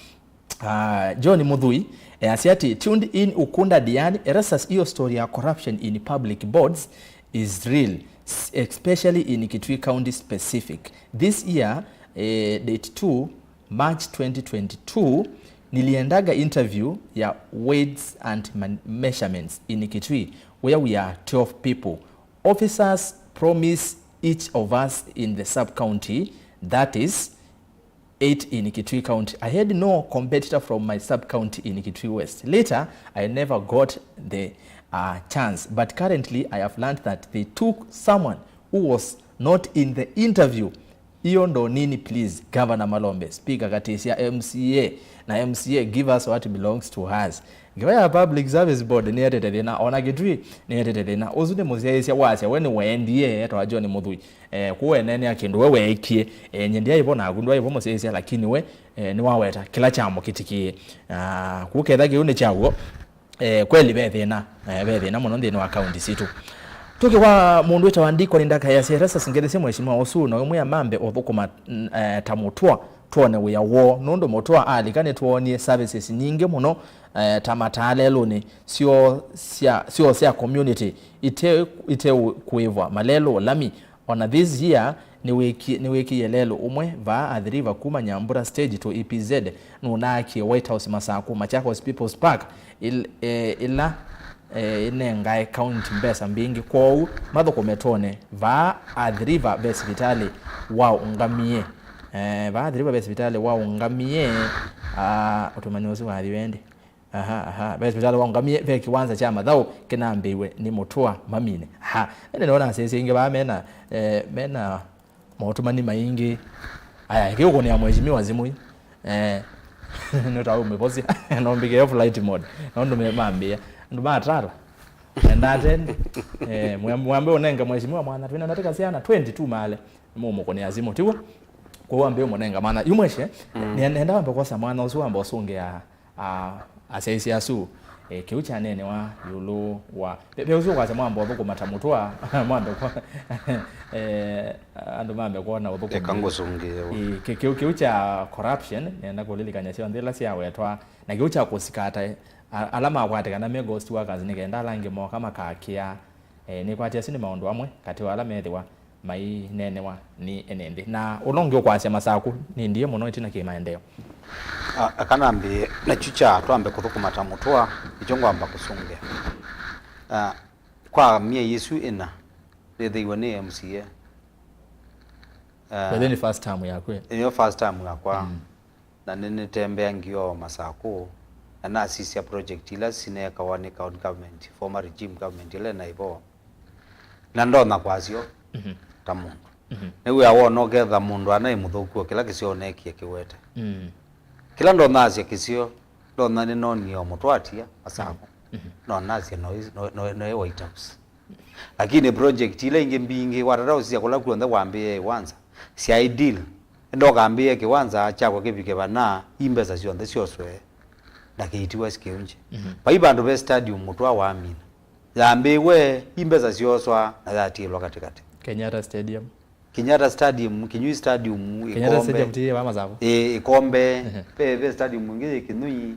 Ah, John Mũthui, eh, asya atĩ, tuned in Ukunda Diani, Erastus, hiyo story ya corruption in public boards is real, s-, especially in Kitui County specific. This year, eh, date two, March twenty twenty-two, Niliendaga interview ya weights and man- measurements in Kitui where we are twelve people. Officers promise each of us in the sub-county, that is eight in Kitui County. I had no competitor from my sub-county in Kitui West. Later, I never got the uh, chance, but currently I have learned that they took someone who was not in the interview. Iyo ndo nini, please, Governor Malombe, Speaker Katisya, M C A na M C A, give us what belongs to us. Ngewa ya Public Service Board nĩetete thĩna, ona Kitui nĩetete thĩna. Ũsu nĩ mũsyaĩĩsya wasya we nĩwendie etwa John Mũthui. Eh, kũu eneenea kĩndũ we weekie. Eh, nye ndyaĩvo naku ndwaĩvo mũsyaĩĩsya, lakini we eh, nĩwaweta kĩla kyamũkĩtikĩe. Ah, kũu ketha kĩu nĩ kya w'o. Eh, kweli ve thĩna, eh, ve thĩna mũno nthĩnĩ wa kaunti sitũ. Tũkĩ kwa mũndũ wĩtawa Ndikoni Ndakaya Seresus, ngethesye mheshimiwa ũsu na ũmwĩa mambe ũthũkũma, n- eh, ta mũtũa twone wĩa woo, nũndũ mũtũa alika nĩtwoonie services nyingĩ mũno, eh, ta mataa lelũnĩ, syoo sya, syoo sya community ite, ite kũĩvwa, malelũ, lami, ona this year nĩwĩkie- nĩwĩkĩie lelũ ũmwe vaa Athi River kuma Nyambura Stage to E P Z, nũnaakie White House Masakũ, Machakos People's Park, il- eh, ĩla eh, ĩnengae kaunti mbesa mbingĩ. Kwoou mathũkũme twone vaa Athi River ve sivitalĩ wa ũngamie. Eh, vaa Athi River ve sivitalĩ wa ũngamie. Ah, ũtũmani ũsu wathi wendi. Aha, aha. Ve sivitalĩ wa ũngamie ve kĩwanza kya mathaũ kĩnambĩĩwe nĩ mũtũa mamine. Aha. Ene nona sese ingĩ vaa mena, eh, mena maũtũmani maingĩ. Aya, kĩũkũnĩa mheshimiwa simũ ĩ. Eh, nũtaũmĩvosya. Nombĩkĩe flight mode. Nondũ me- mambĩa. Andũ matala. Endatende. Eh, mwam- mwambe ũnenga mheshimiwa mwana. Twĩna ndatĩka syana twenty-two male. Mũmũkũnĩa simũ, tiw'o? Kwoou wambe ũmũnenga mwana. Yu mweshe, mm, nĩ- nenda wambe kwosa mwana ũsu wambe ũsũngĩa a- asyaĩĩsya asu, eh, kĩu kyaneenewa ĩũlũ wa ve- ve ũsu ũkwasya mwamba ũthũkũma ta mũtũa, mwambe kwa- eh, andũ mambe kwona ũthũkũmi. Eka ngũsũngĩe. Ĩ, kĩ- kĩu kĩu kya corruption, nenda kũlilikany'a syonthe ila syawetwa, na kĩu kya kũsikata, eh, a- ala makwatĩkana me ghost workers, nĩ kenda ala angĩ moka makakĩa. Eh, nĩkwatĩ asu nĩ maũndũ amwe katĩ wa ala methĩwa maineenewa nĩ ene nthĩ. Na ũla ũngĩ ũkwasya Masakũ nĩ ndiĩ mũno ĩtina kĩ maendeeo. A- aka nambĩĩe nakyu kya twambe kũthũkũma ta mũtũa, nĩkyo ngwamba kũsũngĩa. Ah, kwa myei ĩsu ĩna, nĩthĩiwe nĩ M C A. Ah, By the way, nĩ first term yaku, eh? Nĩyo first term yakwa. Mm. Na nĩnĩtembea ngioo Masakũ, na nasisya project ila sineekawa nĩ county government, former regime government ĩla ĩnaĩ vo. Na ndonya kwasyo, mhm, ta mũndũ. Mhm. Nĩwĩa wona ũketha mũndũ anaĩ mũthũku o kĩla kĩseo neekie kĩwete. Mm. Kĩla ndonasya kĩseo, ndonya nĩnonie o mũtwatia Masakũ. Mhm. No nasya no, no, no, no White House. Lakini project ila ingĩ mbingĩ, watata ũsisya kũla kw'onthe wambĩĩe kĩwanza, syaĩ deal. Ĩndĩ ũkambĩĩe kĩwanza kyakwa kĩvike vana, i mbesa syonthe syoswe, na kĩitiwa kĩunje. Mhm. Vai vandũ ve stadium mũtũa wamina. Yambĩĩwe, i mbesa syoswa, na yatiĩlwa katĩkatĩ. Kenyatta Stadium. Kenyatta Stadium, Kinyui Stadium, Kenyatta Ikombe. Stadium ti ya Masakũ? Ĩ, Ikombe. Ehe. Ve, ve stadium ĩngĩ yĩ Kinyui.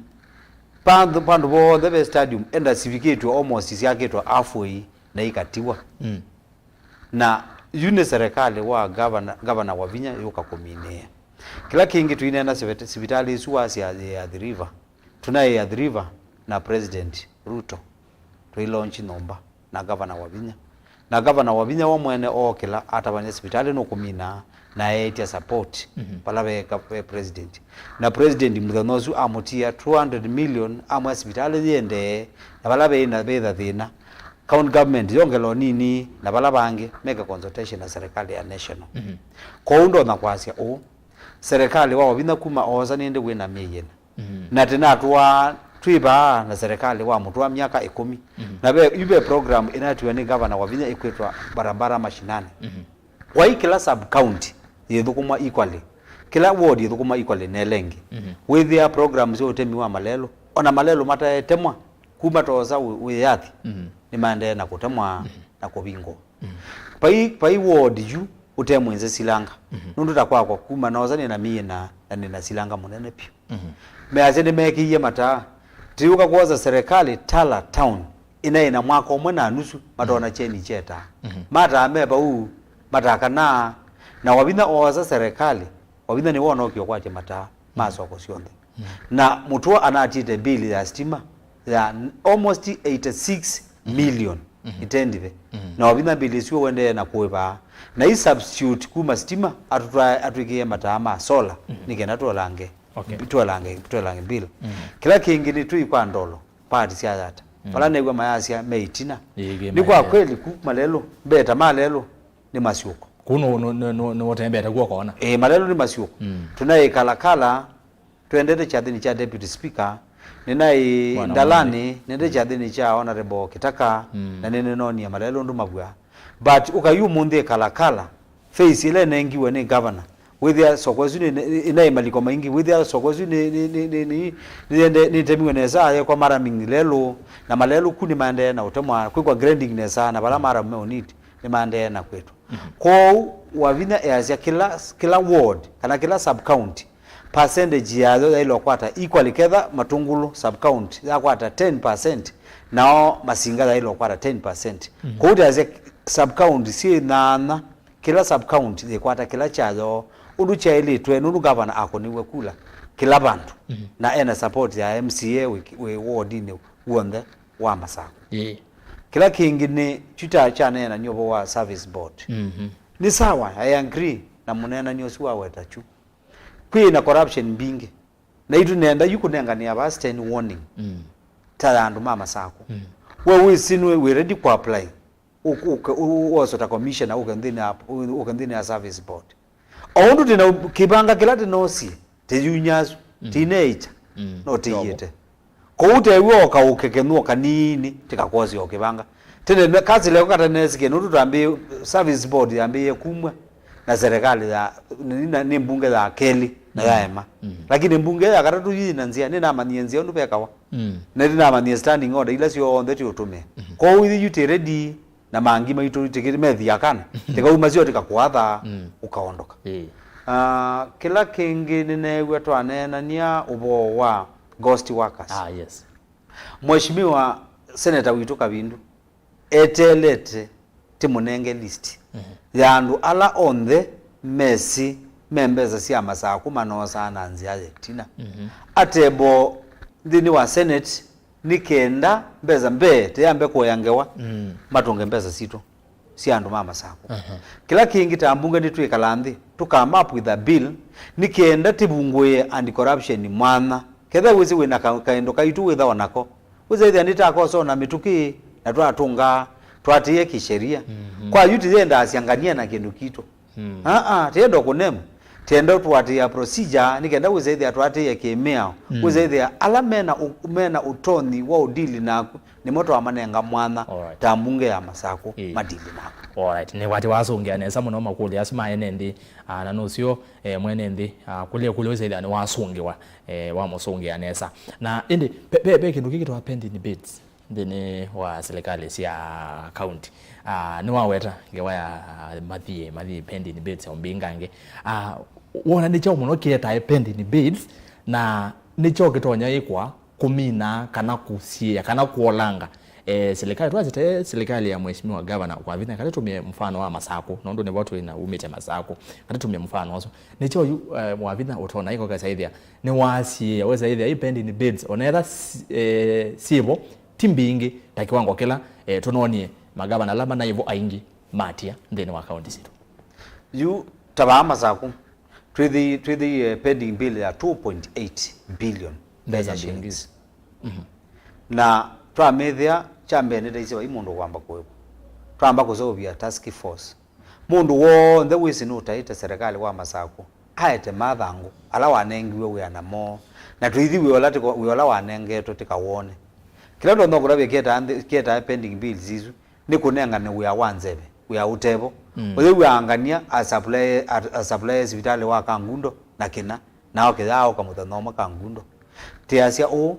Vandũ, vandũ vonthe ve stadium, enda sivikĩtwe almost syakĩtwe halfway na ikatiwa. Mm. Na yu nĩ serikali wa gavana, gavana Wavinya yũka kũminĩĩa. Kĩla kĩngĩ tũineena sivit-, sivitalĩ ĩsu wasya yĩ Athi River. Tũnaĩ Athi River na President Ruto. Tũilaunch nyũmba na gavana Wavinya. Na gavana Wavinya we mwene ookĩla atavany'a sivitalĩ nũkũmina na eetya support, mhm, vala ve ka-, ve president. Na president mũthenya ũsu amũtia two hundred million, amwĩa sivitalĩ yĩendee, na vala veĩ na vĩtha thĩna, county government yongela ũnini, na vala vangĩ meke consultation na serikali ya national. Mhm. Kwoou ndonya kwasya ũũ, serikali wa Wavinya kuma oosa nĩndĩ wĩna myei ĩna. Mhm. Na tĩnatũaa twĩ vaa na serikali wa mũtũa myaka ĩkũmi. Mhm. Na ve, yu ve program ĩnatiwa nĩ gavana Wavinya ĩkwĩtwa Barabara Mashinani. Mhm. Wai kĩla sub county yĩthũkũmwa equally. Kĩla ward yĩthũkũmwa equally na ĩla ĩngĩ. Mhm. Wĩthĩa program sya ũtemi wa malelũ. Ona malelũ mataetemwa kuma tosa wĩ-, wĩyathi. Mhm. Nĩmaendee na kũtemwa, mhm, na kũvingũa. Mhm. Vai, vai ward yu ũte mwĩnze silanga. Mhm. Nũndũ ta kwakwa kuma noosa nĩna myei ĩna na nĩna silanga mũnene vyũ. Mhm. Measya nĩmekĩie mataa. Tĩũka kwosa serikali Tala Town ĩnaĩ na mwaka ũmwe na nusu matona, mhm, kyeni kyetaa. Mhm. Mataa me vau matakanaa, na Wavinya oosa serikali, Wavinya nĩwe ũnookie ũkwatya mataa ma soko syonthe. Na Mutua anatiĩte bill ya stima ya almost eighty-six million itendive. Na Wavinya bill ĩsu ũendee na kũĩvaa. Na i substitute kuma stima atũtwae atwĩkĩe mataa ma solar nĩ kenda tuolange, Okay. tuolange, tuolange bill. Kĩla kĩngĩ nĩ twĩ kwa ndolo, parts sya Yatta. Vala neew'a mayasya me itina. Ĩĩ, nĩ kwa maelewa. Kweli ku malelũ, mbeta malelũ nĩ masyũko. Kũu nũ- nũ- nũ- nũ- nũũtembete kuo kona. Ĩĩ, malelũ nĩ masyũko. Tũnaĩ Kalakala, twendete kyathĩnĩ kya deputy speaker, nĩnaĩ Bwana Ndalani, nĩndĩ kyathĩnĩ kya Honorable Kitaka, na nĩnĩnonie malelũ ũndũ mavw'a. But ũkayu ũmũnthĩ Kalakala, face ĩla ĩnengiwe nĩ governor, wĩthĩa soko ĩsu nĩ- nĩ- ĩnaĩ maliko maingĩ, wĩthĩa soko ĩsu nĩ- nĩ- nĩ- nĩ- nĩ- nĩyende- nĩtemiwe nesa, yekwa maraming lelũ, na malelũ ku nĩmaendee na ũtemwa, kwĩkwa grading nesa, na vala maram meũniti nĩmaendee na kwĩtwa. Kwoou Wavinya easya kĩla, kĩla ward kana kĩla sub county, percentage yayo yaĩlwa kwata equally, ketha Matungulu sub county yakwata ten percent, nao Masinga yaĩlwa kwata ten percent. Kwoou teasya sub county syĩ nyanya, kĩla sub county yĩkwata kĩla kyayo ũndũ kyaĩlĩtwe, nũndũ gavana akũniw'e kula kĩla vandũ, na ena support ya M C A wĩ, wĩ wardinĩ w'onthe wa Masakũ. Ĩĩ. Kĩla kĩngĩ nĩ kyu kya kyaneenany'a ũvoo wa service board. Nĩ sawa, I agree na mũneenany'a ũsu waweta kyu. Kwĩ na corruption mbingĩ. Na itũ nenda yu kũnenganĩa vaa stern warning ta ya andũ ma Masakũ. We wĩsĩ nĩ wĩ ready kũ apply, ũ- ũ- ũ- wosota commissioner ũke nthĩnĩ ya- ũ- ũke nthĩnĩ ya service board. O ũndũ tĩna kĩvanga kĩla tĩnosie, tĩyunya asu, tĩineĩkya, no tĩiĩte. Kwoou tew'o o kaũke kenũo kanini, tĩkakwosya o kĩvanga. Tene na- kasi leo katanesikie, nũndũ twambĩĩe, service board yambĩĩe kumw'a na serikali ya, nĩ, na, nĩ mbunge ya kelĩ na ya ema. Lakini mbunge ya katatũ yĩ na nzĩa, nĩnamanyie nzĩa ũndũ vekawa. Na nĩnamanyie standing order ila syonthe tiũtũmĩa. Kwoou ithyĩ yu tĩ ready na mangi maitũ tĩkĩ- methia kana. Tĩkauma syo tĩkakwatha, ũkaondoka. Ĩĩ. Ah, kĩla kĩngĩ nĩneew'a twaneenania ũvoo wa ghost workers. Ah, yes. Mheshimiwa Senator witũ Kavindu eteelete tĩmũnenge list ya andũ ala onthe mesĩ me mbesa sya Masakũ manoosaa na nzĩa ya ĩtina. Atebo nthĩnĩ wa Senate nĩ kenda mbesa mbee tĩyambe kũea ngewa matũnge mbesa sitũ sya andũ ma Masakũ. Kĩla kĩngĩ ta mbunge nĩtwĩkala nthĩ tũkama up with a bill nĩ kenda tĩvungũĩe anti-corruption mwanya. Ketha wĩsĩ wĩna ka- kaĩndo kaitũ wĩthawa nako, wĩsĩ ĩthĩa nĩtakosona mĩtũkĩ na twatũnga twatĩĩe kĩsheria. Kwa yu tĩyendaa syangania na kĩndũ kitũ. Aa, tĩyenda kũnem, tĩenda tũatĩĩa procedure nĩ kenda wĩsĩ ĩthĩa twatĩĩe kĩmĩao. Wĩsĩ ĩthĩa ala mena ũ- mena ũtonyi wa ũdili naku nĩmo twamanenga mwanya ta mbunge ya Masakũ madili naku. Alright, nĩkwatĩ wasũngĩa nesa mũno makũlyo asu ma ene nthĩ, ah, na nũseo, eh, mwene nthĩ, ah, kũlya kũlya wĩsĩ ĩthĩa nĩwasũngĩwa, eh, wamũsũngĩa nesa. Na ĩndĩ, ve, ve, ve kĩndũ kĩkĩtawa pending bids nthĩnĩ wa silikalĩ sya county. Ah, nĩwaweta ngewa ya, ah, mathiĩ, mathiĩ pending bids o mbingangĩ. Ah, wona nĩ kyaũ mũno kĩetae pending bids, na nĩ kyaũ kĩtonya ĩkwa kũmina kana kũsiĩĩa kana kũolanga, eh, silikalĩ? Twasete silikalĩ ya Mheshimiwa Governor kwa vinya, kana tũmie mfano wa Masakũ, nũndũ nĩvo twĩ na umĩte Masakũ, kana tũmie mfano ũsu. Nĩ kyaũ yu, eh, wa vinya ũtona ĩko kasaithia nĩwasiĩĩa, wĩsaĩthĩa i pending bids, onetha si- eh, syĩvo ti mbingĩ ta kĩwango kĩla, eh, tũnonie magavana ala manaivo aingĩ matia nthĩnĩ wa kaunti sitũ. Yu ta vaa Masakũ, twĩthĩ- twĩthĩie pending bill ya two point eight billion Kenya shillings. Na twamĩthĩa, kya mbee nĩtaisye vai mũndũ kwamba kũĩvwa. Twamba kũseũvya task force. Mũndũ w'onthe wĩsĩ nũtaĩte serikali wa Masakũ aete mathangũ ala wanengiwe wĩa namo, na tũithi wĩa ũla tĩko- wĩa ũla wanengetwe tĩkawone. Kĩla tũtonya kũtavya kĩetaa nthĩ- kĩetaa pending bills isu nĩ kũnengane wĩa wa nzeve, wĩa ũtevo. Ũyũ wĩa angania asapulae- a- asapulae sivitalĩ wa Kangundo na kĩna, nao kĩyaaũka mũthenya ũmwe Kangundo. Tĩasya ũũ,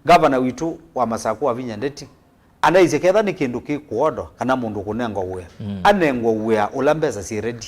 ngavana witũ wa Masakũ Wavinya Ndeti anaisye ketha nĩ kĩndũ kĩ kũodwa kana mũndũ kũnengwa wĩa, anengwe wĩa ũla mbesa syĩ ready.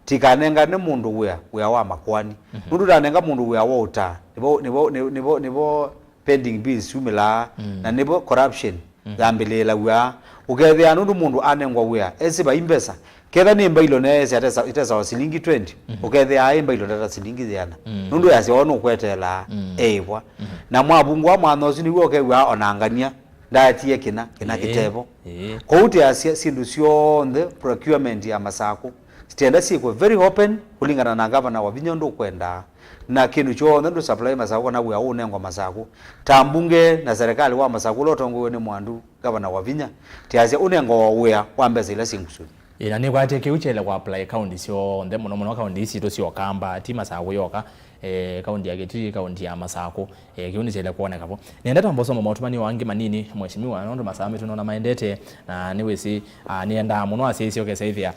Tikanengane mũndũ wĩa, wĩa wa makoani. Nũndũ ũtanenga mũndũ wĩa wa ũtaa, nĩvo, nĩvo, nĩvo, nĩvo pending bills syumĩlaa, na nĩvo corruption Mhm. Yambĩlĩĩla wĩa. Ũkethĩa nũndũ mũndũ anengwa wĩa, esĩ vai mbesa. Ketha nĩ mbailo neesĩ atesa-, ĩtesawa silingi twenty, mhm, ũkethĩa aĩ mbailo ndata silingi yĩana. Mm. Nũndũ yasya o nũkweteelaa, mm, eĩvwa. Mhm. Na mwavungũa mwanya ũsu nĩw'o ũkew'aa ona ngania, ndaetie kĩna, kĩna, ĩĩ, kĩtevo. Ĩĩ. Kwoou tĩasya syĩndũ syonthe procurement ya Masakũ, sitienda syĩkwe very open kũlingana na ngavana Wavinya ũndũ ũkwendaa. Na kĩndũ kyonthe ndũ supply Masakũ kana wĩa ũnengwa Masakũ. Ta mbunge na serikali wa Masakũ ũla ũtongoew'e nĩ mwandu, Ngavana Wavinya, tĩasya ũnengwa wĩa wa mbesa ila syĩ ngusunĩ. Ĩĩ, na nĩkwatie kĩu kyaĩle kũ apply kaunti syonthe, mũno mũno kaunti ii sitũ sya Ũkamba, ti Masakũ yoka, eh, kaunti ya Kitui, kaunti ya Masakũ, eh, kĩu nĩkyaĩle kwoneka vo. Nĩenda twamba ũsoma maũtũmani o angĩ manini, Mheshimiwa, nũndũ masaa maitũ nona maendete, na nĩwĩsĩ, ah, nĩendaa mũno asyaĩĩsya ũkesa ĩthĩa,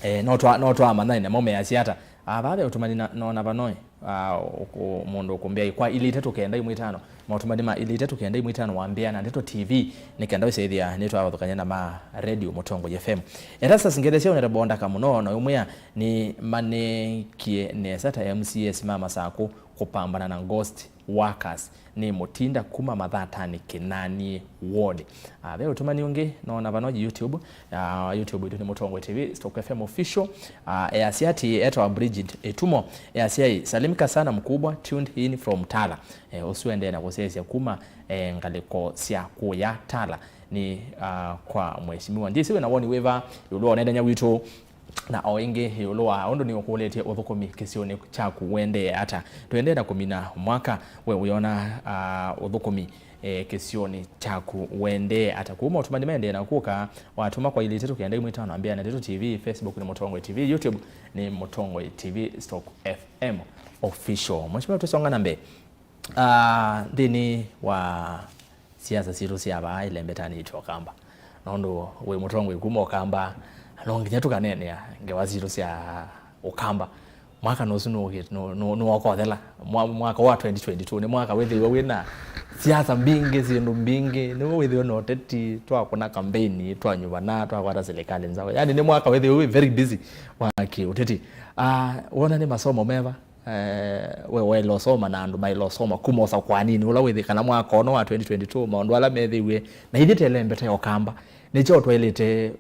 eh, no twa-, no twamanya namo measya ata. Ah, vaa ve ũtũmani na, nona vanoi. Ah, ũkũ-, mũndũ ũkũmbĩa kwa ilĩ itatũ kenda imwe itano, maũtũmani ma ilĩ itatũ kenda imwe itano wambĩa na Ndeto T V, nĩ kenda wĩsĩthĩa nĩtwavathũkany'a na ma Radio Mũtongoi F M. Erastus Ngethesya ũnete bondaka mũno na ũmwĩa nĩ maneekie nesa ta M C As ma Masakũ kũpambana na ghost workers. Nĩ mũtinda kuma Mathatani Kĩnani ward. Ah, ve ũtũmani ũngĩ nona vano YouTube. Ah, YouTube itũ nĩ Mũtongoi T V, Stock F M Official. Ah, easya ati etwa Bridget Etumo. Easya ĩ, "Salimika sana mkubwa, tuned in from Tala." Eh, ũsu endee na kũsyaĩĩsya kuma, eh, ngalĩko sya kũya Tala. Nĩ, ah, kwa mheshimiwa. Ndyĩsĩ wĩ na woni wĩva ĩũlũ wa ũneenany'a witũ. Na o ĩngĩ ĩũlũ wa ũndũ nĩũkũlĩtye ũthũkũmi kĩsionĩ kyaku wendee ata? Twendee na kũmina mwaka, we wĩona, ah, ũthũkũmi, eh, kĩsionĩ kyaku wendee ata? Kuma ũtũmani maendee na kũka, watũma kwa ilĩ itatũ kenda imwe itano, ambĩa na Ndeto T V, Facebook nĩ Mũtongoi T V, YouTube nĩ Mũtongoi T V Stock F M Official. Mheshimiwa, tũsonga na mbee. Ah, nthĩnĩ wa siasa sitũ sya vaa ĩlembetanĩtye Ũkamba. Nũndũ wĩ mũtongoi kuma Ũkamba, no nginya tũkaneenea ngewa sitũ sya Ũkamba. Mwaka nũsu nũkĩte, nũ-, nũ-, nũokothela. Mwa-, mwaka wa twenty twenty-two nĩ mwaka wĩthĩiwe wĩna siasa mbingĩ, syĩndũ mbingĩ. Nĩw'o wĩthĩwe na ũteti, twakũna kambeini, twanyuvana, twakwata silikalĩ nzaũ. Yaani nĩ mwaka wĩthĩiwe wĩ very busy wa kĩũteti. Ah, wona nĩ masomo meva? Eh, we waĩle ũsoma na andũ maĩle ũsoma kuma ũsakwaninĩ ũla wĩthĩ kana mwaka ũno wa twenty twenty-two, maũndũ ala methĩiwe, na ithyĩ tele mbete ya Ũkamba, nĩkyo twaĩlĩte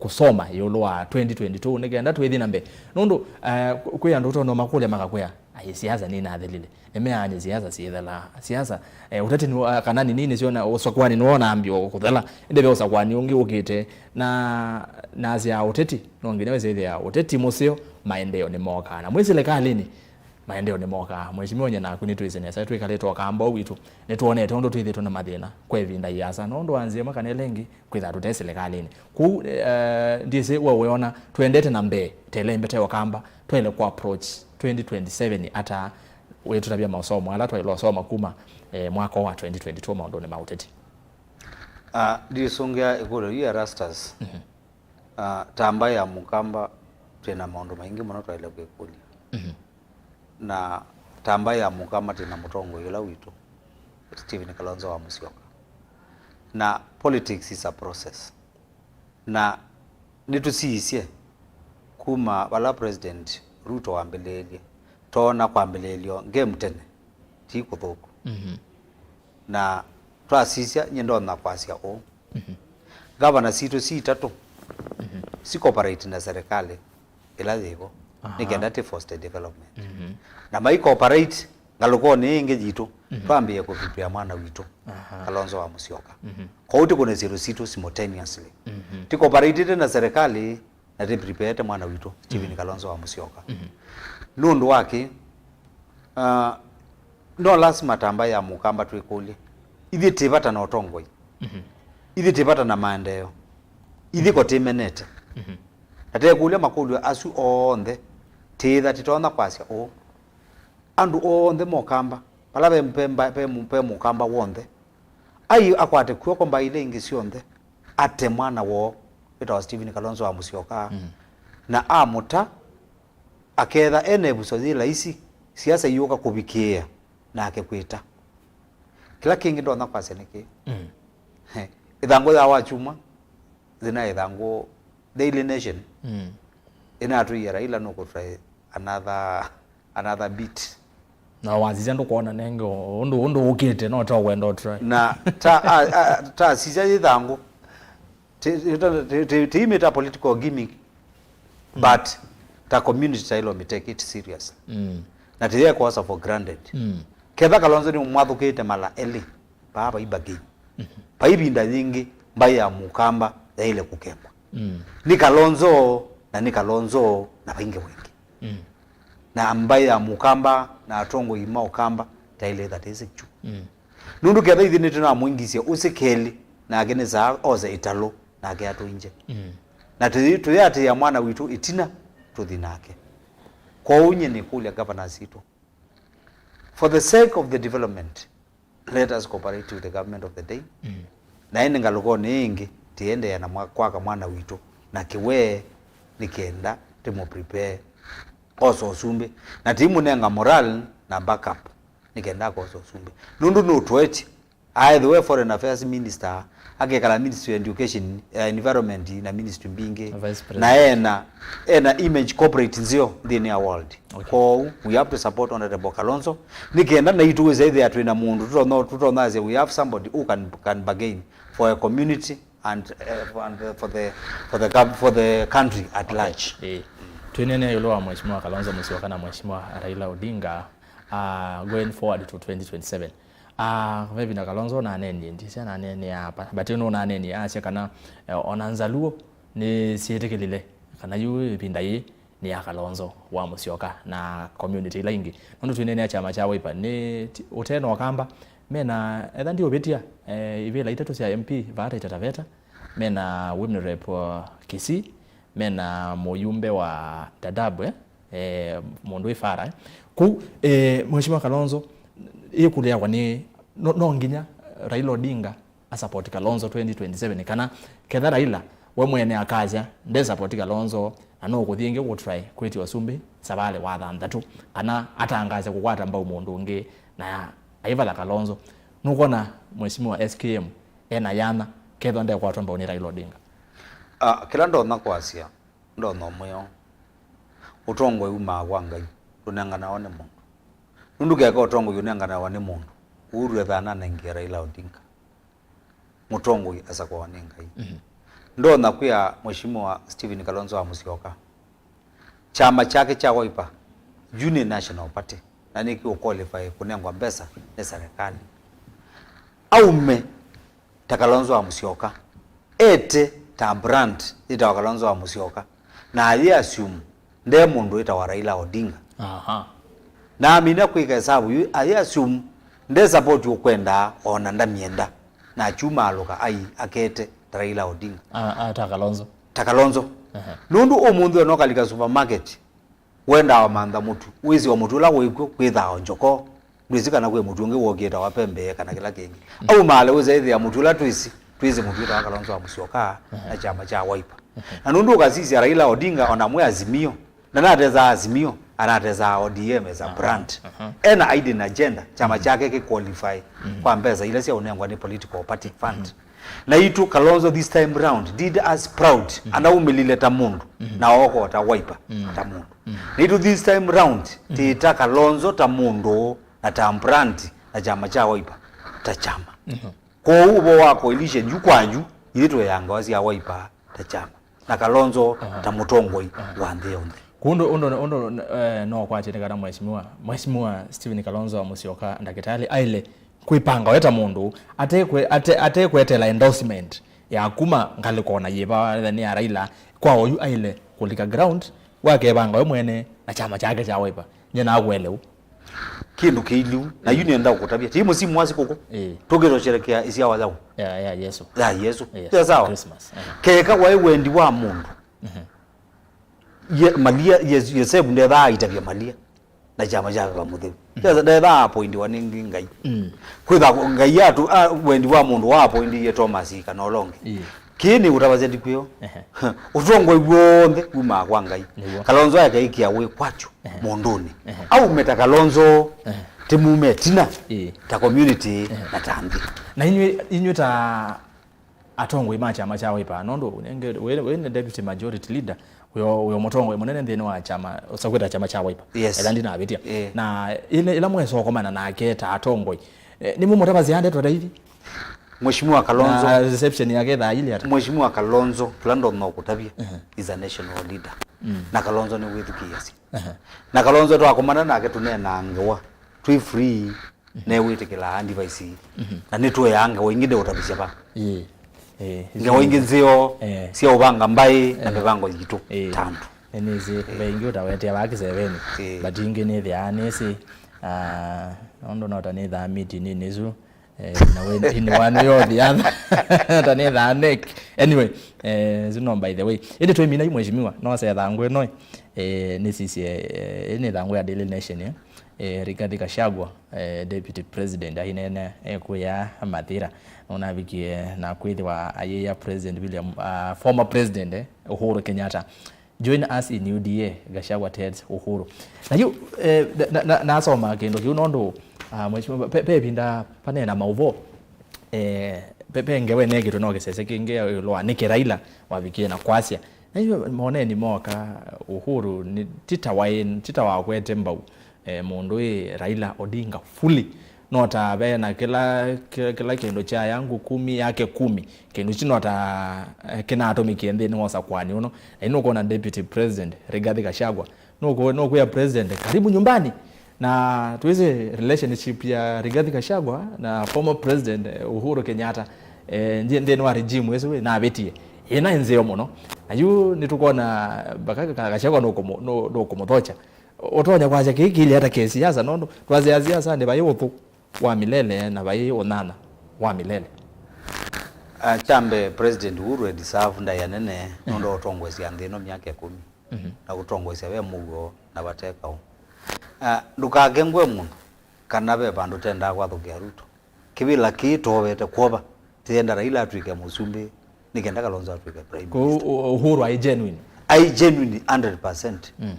kũsoma ĩũlũ wa twenty twenty-two nĩ kenda twĩthi na mbee. Nũndũ, eh, kwĩ andũ ũtonya makũlya makakwĩa, "Ai, siasa nĩnathelile." Nĩmeaany'a siasa syĩthelaa. Siasa, eh, ũteti nĩ, kana nini nĩsyo na ũsakwani nĩwonambia kũthela. Ĩndĩ ve ũsakwani ũngĩ ũkĩte, na, na asya ũteti, no nginya wĩsĩthĩa ũteti mũseo, maendeeo nĩmokaa. Na mwĩ silikalĩnĩ, maendeeo nĩmokaa. Mheshimiwa, nyie naku nĩtwĩsĩ nesa, twĩkalĩte Ũkamba ũũ witũ, nĩtwonete ũndũ twĩthĩtwe na mathĩna kwa ĩvinda ĩasa. Na ũndũ wa nzĩa ĩmwe kana ĩla ĩngĩ, kwĩthaa tũte silikalĩnĩ. Kwoou, eh, ndyĩsĩ we wĩona twendete na mbee, tele mbete Ũkamba, twaĩle kũ approach twenty twenty-seven ata, wĩtũtavya masomo ala twaĩle ũsoma kuma, eh, mwaka wa twenty twenty-two maũndũnĩ ma ũteti? Ah, ndisũngĩa ĩkũlyo yu Erastus. Mhm. Ah, ta mbaĩ ya Mũkamba, twĩ na maũndũ maingĩ mũno twaĩle kwĩkũlya. Mhm. Na ta mbaĩ ya Mũkamba, twĩ na mũtongoi ũla witũ, Stephen Kalonzo wa Musyoka. Na politics is a process. Na nĩtũsiisye kuma vala President Ruto wambĩlĩĩlye, twoona kwambĩlĩĩlyo game tene, ti kũthũku. Mhm. Na twasisya, nyie ndonya kwasya ũũ. Mhm. Ngavana sitũ si itatũ, mhm, si cooperate na serikali ĩla yĩvo, aha, nĩ kenda tĩ foster development. Mhm. Na mai cooperate ngalũkonĩ ĩngĩ yitũ, mhm, twambĩĩe kũvĩtwĩa mwana witũ, aha, Kalonzo wa Musyoka. Mhm. Kwoou tũkũne syĩndũ sitũ simultaneously. Mhm. Tĩ cooperatĩte na serikali, na tĩprepareete mwana witũ, Stephen, mhm, Kalonzo wa Musyoka. Mhm. Nũndũ wa kĩ? Ah, no lasima ta mbaĩ ya Mũkamba twĩkũlye, ithyĩ twĩ vata na ũtongoi? Mhm. Ithyĩ twĩ vata na maendeeo? Ithyĩ ko tĩmenete? Mhm. Na tekũlya makũlyo asu onthe, twĩtha tũtonya kwasya ũũ, andũ onthe ma Ũkamba, vala ve, ve mba-, ve mũ-, ve Mũkamba w'onthe, ai akwate kw'oko mbaĩ ila ingĩ syonthe, ate mwana woo wĩtawa Stephen Kalonzo wa Musyoka, mm, na amũta, aketha ena ĩvuso yĩ laisi, siasa iyũka kũvikĩĩa nake kwĩta. Kĩla kĩngĩ ndonya kwasya nĩ kĩĩ? Mm. Ĩthangũ ya Wakyumwa, thĩna ĩthangũ Daily Nation, mm, ĩnatwĩie Raila nũkũtwae another, another beat. Na wasisya ndũkwona nenge ũndũ, ũndũ ũkĩte, no ta wenda ũtry. Na ta, a, a, ta sisya yĩ thangũ. Ti, ti, ti, ti, tiimĩta political gimmick, but ta community taĩlwe mĩ take it serious. Mm. Na tiyekwosa for granted. Mm. Ketha Kalonzo nĩ mwathũkĩte mala elĩ, paa vai bargain. Vai ĩvinda yĩngĩ mbaĩ ya Mũkamba yaĩle kũkengwa. Mm. Nĩ Kalonzo, na nĩ Kalonzo, na vaingĩ wĩngĩ. Mm. Na mbaĩ ya Mũkamba na atongoi ma Ũkamba taĩle ĩthatĩsĩ kyu. Mm. Nũndũ ketha ithyĩ nĩtũnamũingisye ũsĩ kelĩ, nake nĩ saa ose ĩtalũ, nake atũingye. Mm. Na tũyĩ-, tũyĩatĩĩa mwana witũ ĩtina, tũthi nake. Kwoou nyie nĩkũlya governors sitũ, for the sake of the development, let us cooperate with the government of the day. Mm. Na ĩndĩ ngalũkonĩ ĩngĩ, tĩendeea na mwa-, kwaka mwana witũ na kĩwee, nĩ kenda tĩmũ prepare osa ũsumbĩ, na tĩimũnenga moral na backup nĩ kenda akosa ũsumbĩ. Nũndũ nũtũetye, aethĩwe foreign affairs minister, akekala ministry ya education, ya environment, na ministry mbingĩ. Vice President. Na ena, ena image corporate nzeo nthĩnĩ ya world. Okay. Kwoou, we have to support Honorable Kalonzo. Nĩ kenda naitũ wĩsa ĩthĩa twĩ na mũndũ, tũtonya, tũtonya say we have somebody who can, can bargain for a community and, uh, and, uh, for the, for the gov-, for the country at large. Eh. Twĩneenea ĩũlũ wa Mheshimiwa Kalonzo Musyoka na Mheshimiwa Raila Odinga, uh, going forward to twenty twenty-seven. Ah, ve ĩvinda Kalonzo nanenie, ndisya nanenie apa, but ĩno nanenie asya kana, eh, ona Nzaluo nĩ syĩtĩkĩlile kana yu ĩvinda yĩĩ nĩ ya Kalonzo wa Musyoka na community ila ingĩ. Nũndũ twĩneenea kyama kya Wiper, nĩ ti-, ũte na Ũkamba, mena, etha ndiũvĩtya, eh, ivĩla itatũ sya M P vaa Taita Taveta, mena women rep wa Kisii, mena mũyumbe wa Dadaab, eh, eh, mũndũ wĩ Farah, eh. Kũu, eh, Mheshimiwa Kalonzo, ĩkũlĩawa nĩ, no, no nginya Raila Odinga a support Kalonzo twenty twenty-seven, kana ketha Raila we mwene akasya nde support Kalonzo, na no kũthi ĩngĩ kũ try kwĩtya ũsumbĩ savalĩ wa thanthatũ, kana atangaase kũkwata mbau mũndũ ũngĩ na aivala Kalonzo, nũkwona Mheshimiwa S K M ena yanya kethwa ndekwatwa mbau nĩ Raila Odinga? Ah, kĩla ndonya kwasya, ndonya ũmwĩo, ũtongoi umaa kwa Ngai, ndũnenganawa nĩ mũndũ. Nũndũ keka ũtongoi ũnenganawa nĩ mũndũ, Uhuru ethaa nanengie Raila Odinga. Mũtongoi asakũawa nĩ Ngai. Mhm. Ndonya kwĩa Mheshimiwa Stephen Kalonzo wa Musyoka, kyama kyake kya Wiper, yu nĩ National Party, na nĩkĩũqualify kũnengwa mbesa nĩ serikali. Aume ta Kalonzo wa Musyoka, ete ta brand yĩtawa Kalonzo wa Musyoka, na ayĩ assume nde mũndũ wĩtawa Raila Odinga. Aha. Na amina kwĩka hesabu yu, ayĩ assume nde support ũkwendaa, ona ndamyenda. Na akyumaalũka ai akete ta Raila Odinga. A, a, ta Kalonzo. Ta Kalonzo. Aha. Nũndũ ũmũnthĩ ona ũkalika supermarket, wendaa wamantha mũtu, wĩsĩ o mũtu ũla wĩkw'o kwĩthaa o njokoo. Ndwĩsĩ kana kwĩ mũtu ũngĩ wokĩte wa pembee kana kĩla kĩngĩ. Mm. Aumaale wĩsa ĩthĩa mũtu ũla twĩsĩ, twĩsĩ mũtu wĩtawa Kalonzo wa Musyoka, aha, na kyama kya Wiper. Mhm. Na nũndũ ũkasisya Raila Odinga ona mwĩ Azimio, ndanatesaa Azimio, anatesaa O D M as a, aha, brand. Aha. Ena hidden agenda, kyama, mhm, kyake kĩ qualify, mhm, kwa mbesa ila syaũnengwa nĩ political party fund. Mhm. Naitũ Kalonzo this time round did us proud. Mhm. Anaumĩlile ta mũndũ, mhm, na ooka ta Wiper, mhm, ta mũndũ. Mhm. Naitũ this time round, mhm, tĩta Kalonzo ta mũndũ na ta brand na kyama kya Wiper ta kyama. Mhm. Kwoou ũvoo wa coalition yu kwa yu, ithyĩ twĩaa ngewa sya Wiper ta kyama na Kalonzo, aha, ta mũtongoi, aha, wa nthĩ yonthe. Kũu ũndũ, ũndũ, ũndũ, eh, no kwatĩte kana Mheshimiwa, Mheshimiwa Stephen Kalonzo wa Musyoka, ndakĩtalĩ, aĩle kwĩpanga we ta mũndũ, atekwe-, ate-, atekwetela endorsement ya kuma ngalĩko na yĩva, whether nĩ ya Raila, kwa oyu aĩle kũlika ground, wakevanga we mwene na kyama kyake kya Wiper. Nye nakũelewa. Kĩndũ kĩiliu, na, ĩĩ, yu nĩenda kũkũtavya. Ti mũsimu wa sikũkũ. Ĩĩ. Tũkĩtosherekea ĩsyawa yau. Ya, ya Yesu. Ya Yesu. Yes, sawa? Christmas. Aha. Keka waĩ wendi wa mũndũ. Mhm. Ye-, Malia, Yes-, Yosevu ndethaa aitavya Malia na kyama kya Veva Mũtheu. Mhm. Ndethaa appointiwa nĩ Ngai. Mm. Kwĩtha Ngai atu, a, wendi wa mũndũ wa appointie Thomas kana ũla ũngĩ. Ĩĩ. Kĩĩ nĩ ũtavasya ndikwĩo. Ehe. Ũtongoi w'onthe wumaa kwa Ngai. Nĩw'o. Kalonzo aekaĩkĩa wĩ kwakyo, ehe, mũndũnĩ. Ehe. Aume ta Kalonzo, ehe, tĩmume ĩtina, ĩĩ, ta community, ehe, na ta nthĩ. Na inyuĩ, inyuĩ ta atongoi ma kyama kya Wiper, nũndũ nenge wĩ, wĩ nĩ deputy majority leader, wĩ o, wĩ o mũtongoi mũnene nthĩnĩ wa kyama, ũsakwĩta kyama kya Wiper. Yes. Ethĩwa ndinavĩtya. Eh. Na ĩla, ĩla mwesokomana nake ta atongoi, eh, nĩmũmũtavasya ndeto ta ithi? Mheshimiwa Kalonzo. Na reception yake ĩthaa yĩlĩ ata? Mheshimiwa Kalonzo, kĩla ndonya kũtavya, ehe, is a national leader. Mm. Na Kalonzo nĩwĩthukĩĩasya. Ehe. Na Kalonzo twakomana nake tũneenaa ngewa twĩ free, newĩtĩkĩlaa advice. Mhm. Na nĩtũeaa ngewa ingĩ ndeũtavisya va. Ĩĩ. Ĩĩ. Ngewa ingĩ nzeo, eh, sya ũvanga mbaĩ na, eh, mĩvango yitũ, ĩĩ, ta andũ. Nĩnĩsĩ, ve ingĩ ũtawetea vaa kĩsevenĩ, ĩĩ, but ingĩ nĩthĩaa nĩsĩ, ah, nũndũ no ta nĩthaa meeting-inĩ ĩsu, eh, na wĩ in one way or the other. Ta nĩthaa neck. Anyway, eh, ĩsu no by the way. Ĩndĩ twĩmina yu mheshimiwa, no setha ngũ ĩno, eh, nĩsisye, eh, ĩĩ nĩ thangũ ya Daily Nation, eh, eh, Rigathi Gachagua, eh, Deputy President, ainene, eh, kũya mathĩra, nũnavikie na kwĩthĩwa ayĩya President William, ah, former President, eh, Uhuru Kenyatta. "Join us in U D A," Gachagua tells Uhuru. Na yu, eh, na, na, na, nasoma kĩndũ kĩu nũndũ, ah, mheshimiwa, pe, pe ĩvinda paneena maũvoo, eh, pe, pe ngewa ĩneekĩtwe no kĩsese kĩngĩ ĩũlũ wa nĩkĩ Raila wavikie na kwasya. Na yu moneni moka Uhuru nĩ, ti ta waĩ, ti ta wakwete mbau. Eh, mũndũ ĩ Raila Odinga fully. No ta ve na kĩla, kĩ-, kĩla kĩndũ kyaya ngũ kumi yake kumi. Kĩndũ kyu no ta, eh, kĩnatũmĩkie nthĩnĩ wa ũsakũani ũno. Na yu nũkwona Deputy President Rigathi Gachagua nũkũ-, nũkwĩa President, "Karibu nyumbani." Na twĩsĩ relationship ya Rigathi Gachagua na former President, eh, Uhuru Kenyatta, eh, nthĩ-, nthĩnĩ wa regime ĩsu ĩ, navĩtie. Ĩna nzeo mũno. Na yu nĩtũkwona mpaka Ga-, Gachagua nũkũmũ-, nũ-, nũkũmũthokya. Ũtonya kwasya kĩĩ kĩilye ata kĩsiasa, nũndũ twasya siasanĩ vai ũthũ wa milele na vai ũnyanya wa milele. Ah, kyambe, President Uhuru e deserve ndaĩa nene, mhm, nũndũ wa ũtongoesya nthĩ ĩno myaka ĩkũmi, mhm, na kũtongoesya ve mũuo na vate kaũ. Ah, ndũkakengwe mũndũ kana ve vandũ tendaa kwathũkĩa Ruto. Kĩvĩla kĩĩ toovete kwova, tĩyenda Raila atw'ĩke mũsumbĩ, nĩ kenda Kalonzo atw'ĩke prime minister. Kwoou Uhuru aĩ genuine? Aĩ genuine hundred percent. Mm.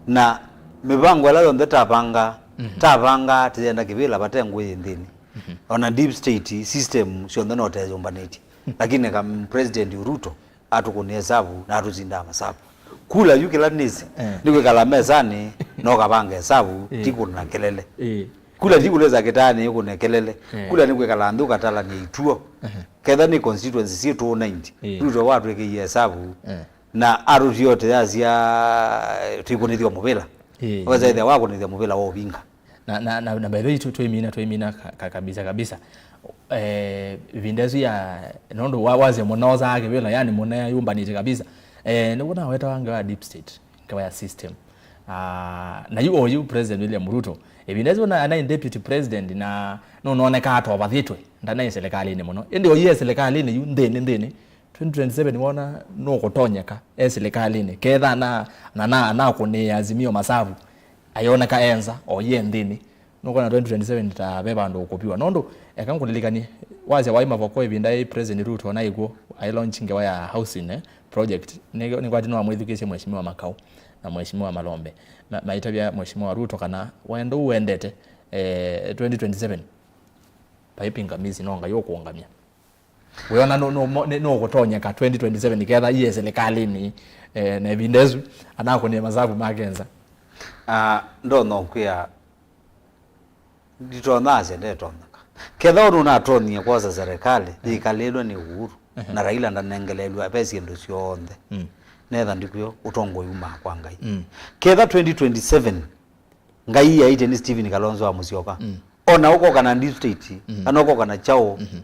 Na mĩvango ĩla yonthe tavanga, mhm, tavanga tĩyenda kĩvĩla vate ngũĩ yĩ nthĩnĩ. Mhm. Ona deep state system syonthe no teyũmbanĩtye. Lakini ka President Ruto atũkũnĩe savu na atũsindaa masavu. Kula yu kĩla nĩsĩ, eh, nĩ kwĩkala mesanĩ na ũkavanga ĩsavu, eh, ti kũna kelele. Eh. Kula ti kũlĩsa kĩtaanĩ ũkũne kelele. Eh. Kula nĩ kwĩkala nthĩ ũkatalany'a ituo. Ehe. Ketha nĩ constituency syĩ two ninety, eh, Ruto watwĩkĩie ĩsavu, eh, na atũtiote yasya twĩkũnĩthya mũvĩla. Eh. Wesa ĩthĩa wakũnĩthya mũvĩla wa ũvinga. Na, na, na, na by the way, tũ-, twĩmina, twĩmina ka-, ka-, kabisa, kabisa. Eh, ĩvinda ĩsu ya, nũndũ wa, wasya mũnoosaa kĩvĩla, yani mũnea yũmbanĩte kabisa. Eh, nĩw'o nawetawa ngewa ya deep state, ngewa ya system. Ah, na yu oyu President William Ruto, ĩvinda ĩsu na, anaĩ deputy president na nũnonekaa atovathĩtwe, ndanaĩ silikalĩnĩ mũno. Ĩndĩ oyu e silikalĩnĩ yu nthĩnĩ, nthĩnĩ, twenty twenty-seven wona nũkũtonyeka e silikalĩnĩ. Ketha na, na, na, nakũnĩĩa Azimio masavu, ayoneka e nza, oyu e nthĩnĩ. Nũkwona twenty twenty-seven ta ve vandũ ũkũviwa. Nũndũ, eka ngũlilikanie, wasya waĩ Mavoko ĩvinda yĩ President Ruto na ĩkw'o, aĩ launch ngewa ya housing, eh, project. Nĩ, nĩkwati no amwĩthukĩĩsye Mheshimiwa Makau na Mheshimiwa Malombe. Ma-, maitavya Mheshimiwa Ruto kana wendo ũũ wendete, eh, twenty twenty-seven. Vai pingamizi, no Ngai ũkũũngamya. Wĩona nũ-, nũ-, mo-, nĩ-, nũkũtonyeka twenty twenty-seven ketha iye silikalĩnĩ, eh, na ĩvinda ĩsu, anakũnĩe masavu make nza? Ah, ndonya ũkwĩa, nditonya asya ndetonyeka. Ketha ũndũ ũnatonyie kwosa serikali yĩkalĩlwe nĩ Uhuru, ehe, na Raila ndanengelelw'a ve syĩndũ syonthe, mm, netha ndikw'o ũtongoi umaa kwa Ngai. Mm. Ketha twenty twenty-seven Ngai aĩtye nĩ Stephen Kalonzo wa Musyoka. Mm. Ona ũkoka na deep state, mm, kana ũkoka na kyaũ, mhm,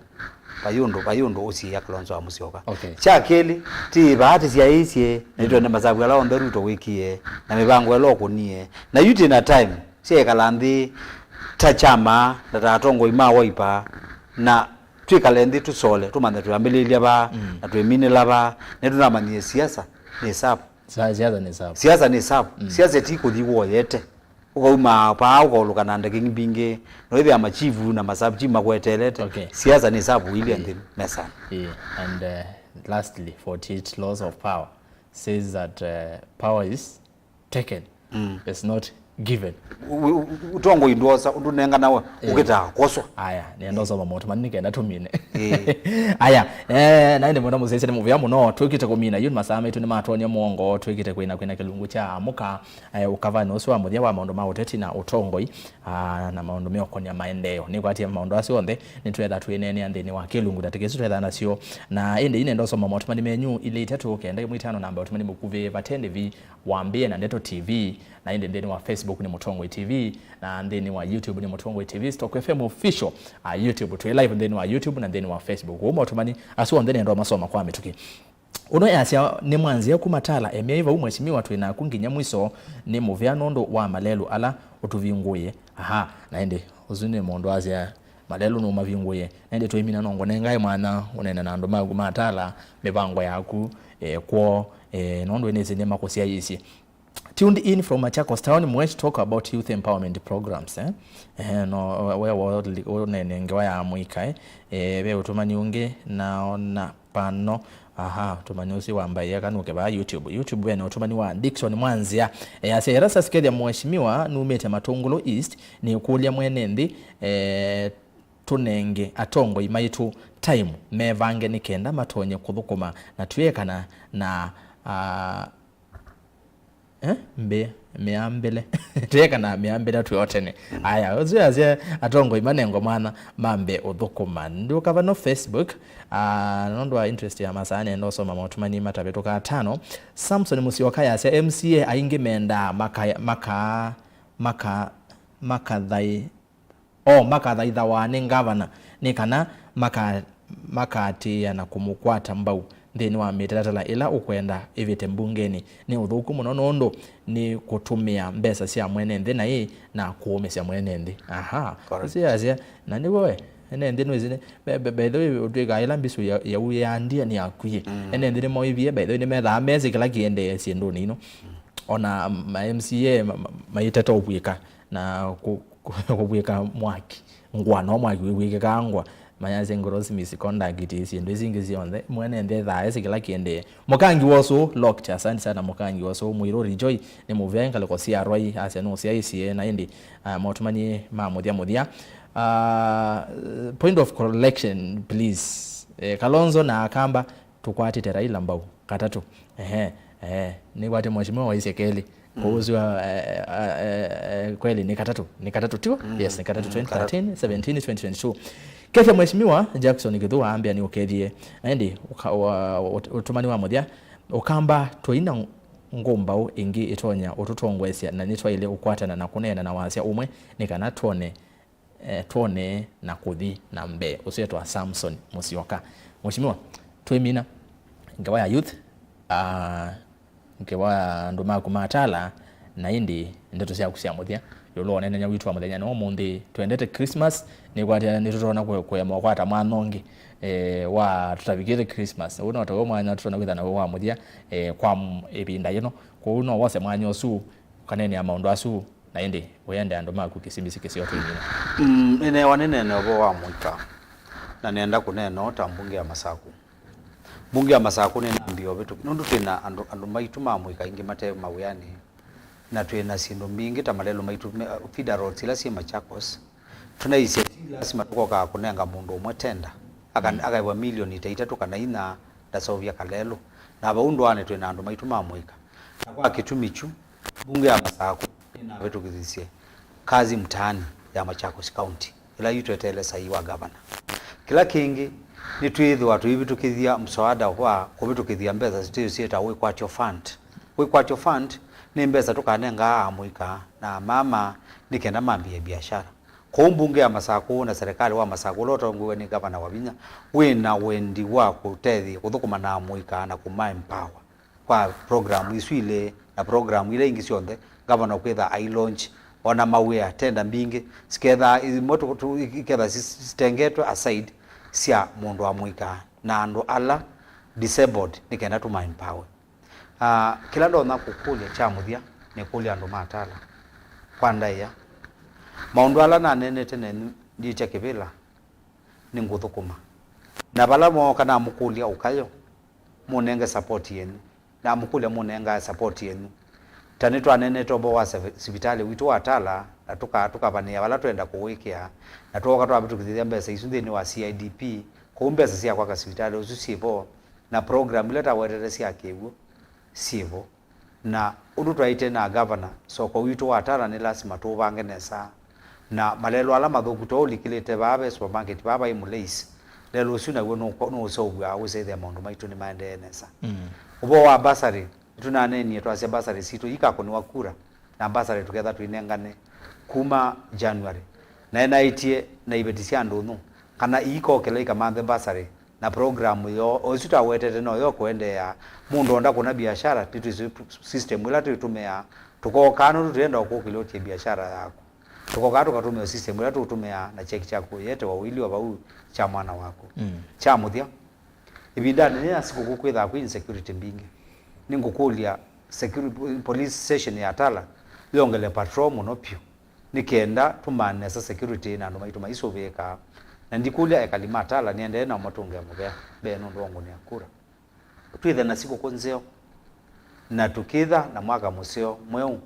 vai ũndũ, vai ũndũ ũsiĩa Kalonzo wa Musyoka. Okay. Kya kelĩ, ti vaa tĩsyaĩĩsye, na, mm, nĩtwene masavu ala onthe Ruto wĩkie, na mĩvango ĩla ũkũnie. Na yu twĩ na time, syaĩkala nthĩ ta kyama, na ta atongoi ma Wiper, na twĩkale nthĩ tũsole, tũmanye twĩambĩlĩlya va, mm, na twĩminĩla va, na nĩtũnamanyie siasa nĩ savu. Sa-, siasa nĩ savu. Siasa nĩ savu. Mm. Siasa ti kũthi woyete. Ũkauma paa, ũkaũlũka na ndeke mbingĩ, na wĩthĩa machifu na masubchief makweteelete. Okay. Siasa nĩ savu ilya, yeah, nthĩ mesanĩ. Yeah. And, uh, lastly, forty-eight laws of power says that, uh, power is taken, mm, is not Given. U- u- u- ũtongoi ndwosa ũndũ nenganawe. Eh. Ũkĩtaa kwoswa. Aya, nĩenda ũsoma maũtũmani nĩ kenda tũmine. Eh. Aya, eh, na ĩndĩ mwenda mũsyaĩĩsya nĩ mũvea mũno, twĩkĩte kũmina yu, masaa maitũ nĩmatonya mũongo, twĩkĩte kwĩna kwĩna kĩlungu kya amũka, eh, ũkavanĩ ũsu wa mũthya wa maũndũ ma ũteti na ũtongoi, ah, na maũndũ meũkonia maendeeo. Nĩkwatie maũndũ asu onthe nĩtwetha twĩneenea nthĩnĩ wa kĩlungu ndatĩka isu twetha nasyo. Na ĩndĩ yu nĩenda ũsoma maũtũmani menyu ilĩ itatũ kenda ĩmwe itano namba ũtũmani mũkuvĩ vate ndĩvi wambĩe na Ndeto T V, na ĩndĩ nthĩnĩ wa Facebook nĩ Mũtongoi T V, na nthĩnĩ wa YouTube nĩ Mũtongoi T V, Stock F M Official, ah, YouTube. Twĩ live nthĩnĩ wa YouTube na nthĩnĩ wa Facebook. Ũu maũtũmani asu onthe nĩenda ũmasoma kwa mĩtũkĩ. Ũno yasya nĩ mwanzĩa kuma Tala, emyai vau mheshimiwa, twĩ naku nginya mwiso, nĩ mũvea nũndũ wa malelũ ala ũtũvingũĩe. Aha, na ĩndĩ ũsu nĩ mũndũ wasya malelũ nũmavingũĩe. Na ĩndĩ tũimina no ngũnengae mwanya ũnene na andũ maku ma Tala, mĩvango yaku, eh, kwoo, eh, nũndũ nĩsĩ nĩmakũsyaĩĩsye. Tuned in from Machakos Town, Mwesh, talk about youth empowerment programs, eh? Eh, no, we, we, ũnene ngewa ya mũika, eh? Eh, ve ũtũmani ũngĩ naona pano. Aha, ũtũmani ũsu wambaĩa kanũke vaa YouTube. YouTube vena ũtũmani wa Dickson Mwanzia. Eh, asya, Erastus Kethia, mheshimiwa, numĩte Matũngũlũ East, nĩkũlya mwene nthĩ, eh, tũnenge atongoi maitũ time mevange nĩ kenda matonye kũthũkũma na twĩekana na, ah, eh, mbĩ, mĩambĩle. Twĩekana mĩambĩle twĩ o tene. Aya, ũsu asya atongoi manengwe mwana mambe ũthũkũma. Ndũkava no Facebook, ah, nũndũ wa interest ya masaa nenda ũsoma maũtũmani matavĩtũka atano. Samson Musyoka yasya M C A aingĩ mendaa maka, maka, maka, makathaĩ o makathaithawa nĩ ngavana nĩ kana maka-, makaatĩĩa na kũmũkwata mbau nthĩnĩ wa mĩtalatala ĩla ũkwenda ĩvĩte mbungenĩ. Nĩ ũthũku mũno nũndũ nĩ kũtũmĩa mbesa sya mwene nthĩ naĩ na kũũmĩsya mwene nthĩ. Aha. Correct. Ũsu yasya, na nĩw'o we, ene nthĩ nĩwĩsĩ, by, by, by the way, ũtwĩkaa ĩla mbisũ ya, ya ũyandia nĩ yaku ĩ. Mm. Ene nthĩ nĩmoĩvie, by the way, nĩmethaa mesĩ kĩla kĩendee syĩndũnĩ ino. Mm. Ona ma M C A ma, ma, maiteta ũvw'ĩka na kũ-, kũ-, kũvw'ĩka mwaki. Ngwa, no mwaki wĩvw'ĩkĩkaa ngwa. Mayasya gross misconduct, syĩndũ isu ingĩ syonthe. Mwene nthĩ ethaa esĩ kĩla kĩendee. Mũkangi wa ũsũũ, locked. Asante sana Mũkangi wa ũsũũ. Mũirũ Rejoy, nĩ mũvea ngalĩko sya Rwai, asya nũsyaĩĩsye, na ĩndĩ, ah, maũtũmani ma mũthya mũthya. Ah, point of correction, please. Eh, Kalonzo na Akamba, tũkwatĩte Raila mbau. Katatũ. Ehe, ehe. Nĩkwatĩ mheshimiwa waisye kelĩ. Mm. Kwoou ũsu, eh, eh, eh, kweli nĩ katatũ. Nĩ katatũ, tiwa? Mm. Yes, nĩ katatũ, mm, twenty thirteen, seventeen, twenty twenty-two. Kethya mheshimiwa Jackson Gĩthũa ambĩa nĩ ũkethie. Na ĩndĩ, ũka-, wa-, ũt-, ũtũmani wa mũthya, ũkamba tũina ngũmbaũ ĩngĩ ĩtonya ũtũtongoesya na nĩtwaĩle ũkwatana na kũneena na wasya ũmwe nĩ kana twone eh, twone na kũthi na mbee. Ũsu etwa Samson Musyoka. Mheshimiwa, twĩmina ngewa ya youth, ah, ngewa ya andũ maku ma Tala, na ĩndĩ ndeto syaku sya mũthya ĩũlũ wa ũneenany'a witũ wa mũthenya na ũmũnthĩ. Twendete Christmas, nĩkwatĩa nĩtũtonya kũ-, kũema ũkwata mwanya ũngĩ, eh, wa tũtavikĩte Christmas. Ũu no taw'o mwanya tũtonya kwĩthana wĩ wa mũthya, eh, kwa m-, ĩvinda yĩno. Kwoou no wose mwanya ũsu ũkaneenea maũndũ asu, na ĩndĩ ũyende andũ maku kĩsimisi kĩseo twĩmina. Mm, nĩneewa nĩneene ũvoo wa mũika, na nĩenda kũneena ũũ ta mbunge ya Masaku. Mbunge ya Masaku nĩnambie ũvĩtũki, nũndũ twĩ na andũ, andũ maitũ ma mũika aingĩ mate mawĩanĩ, na twĩ na syĩndũ mbingĩ ta malelũ maitũ me, feeder roads ila syĩ Machakos. Tũnaisye ti lasima tũkokaa kũnenga mũndũ ũmwe tenda, aka-, mm, akaĩvwa milioni ta itatũ kana inya, ndaseũvya kalelũ. Na vau ndũanĩ twĩ na andũ maitũ ma mũika. Na kwa kĩtumi kyu, mbunge ya Masaku nĩnavĩtũkithisye Kazi Mtaani ya Machakos County, ĩla yu tweteele saii wa gavana. Kĩla kĩngĩ, nĩtwĩthĩwa tũivĩtũkĩthya mswada wa kũvĩtũkĩthya mbesa sitĩo syĩtawa Wĩkwatyo Fund. Wĩkwatyo Fund nĩ mbesa tũkanengaa amũika na amama nĩ kenda mambĩĩe biashara. Kwoou mbunge ya Masaku na serikali wa Masaku ũla ũtongoew'e nĩ Gavana Wavinya wĩ na wendi wa kũtethya kũthũkũma na amũika na kũma empower kwa program isu ilĩ na program ila ingĩ syonthe Gavana ũkwĩtha ai launch, ona mawĩa, tenda mbingĩ sikethaa imwe tu-, tu-, iketha sis-, sitengetwe aside sya mũndũ wa mũika na andũ ala disabled nĩ kenda tũma empower. Ah, kĩla ndonya kũkũlya kya mũthya nĩkũlya andũ ma Tala kwa ndaĩa. Maũndũ ala naneenete nenyu ndiĩkya kĩvĩla, nĩngũthũkũma. Na vala mooka namũkũlya ũkayo, mũnenge support yenyu. Namũkũlya mũnengae support yenyu. Ta nĩtwaneenete ũvoo wa sivi-, sivitalĩ witũ wa Tala, na tũka-, tũkavanĩĩa vala twenda kũwĩkĩa, na twooka twavĩtũkĩthya mbesa isu nthĩnĩ wa C I D P, kũu mbesa sya kwaka sivitalĩ ũsu syĩ vo, na program ila tawetete sya kĩw'ũ syĩ vo. Na ũndũ twaĩte na gavana, soko witũ wa Tala nĩ lasima tũũvange nesa, na malelũ ala mathũku twaũlikĩlĩte vaa ve supermarket vaa vai Mũleisi, lelũ ũsu naw'o nũko-, nũũseũvw'a ũsethĩa maũndũ maitũ nĩmaendee nesa. Mm. Ũvoo wa bursary, nĩtũnaneenie twasya bursary sitũ ikakũnĩwa kura, na bursary tũketha tũinengane kuma January. Na enaĩtye na iveti sya ndũnyũ kana iikokĩla ikamanthe bursary, na program yoo, o ĩsu tawetete, no yo kũendeea. Mũndũ onda kũna biashara, nĩtwĩsĩ system ĩla twĩtũmĩaa. Tũkokaa nũndũ tũyenda ũkũkĩlya ũtie biashara yaku. Tũkokaa tũkatũmĩa system ĩla tũtũmĩaa na cheki kyaku ũyetewa ũilyĩ o vau kya mwana waku. Mm. Kya mũthya, ĩvindanĩ yĩĩ ya sikũkũ kwĩthaa kwĩ insecurity mbingĩ. Nĩngũkũlya security, police station ya Tala yongele patrol mũno vyũ, nĩ kenda tũmane nesa security na andũ maitũ maisũvĩĩka. Na ndikũlya ekali ma Tala nĩendee nao matũngĩe mũvea mbee nũndũ wa ũngũnĩa kura. Twĩthe na sikũkũ nzeo, na tũkĩtha na mwaka mũseo mweũ.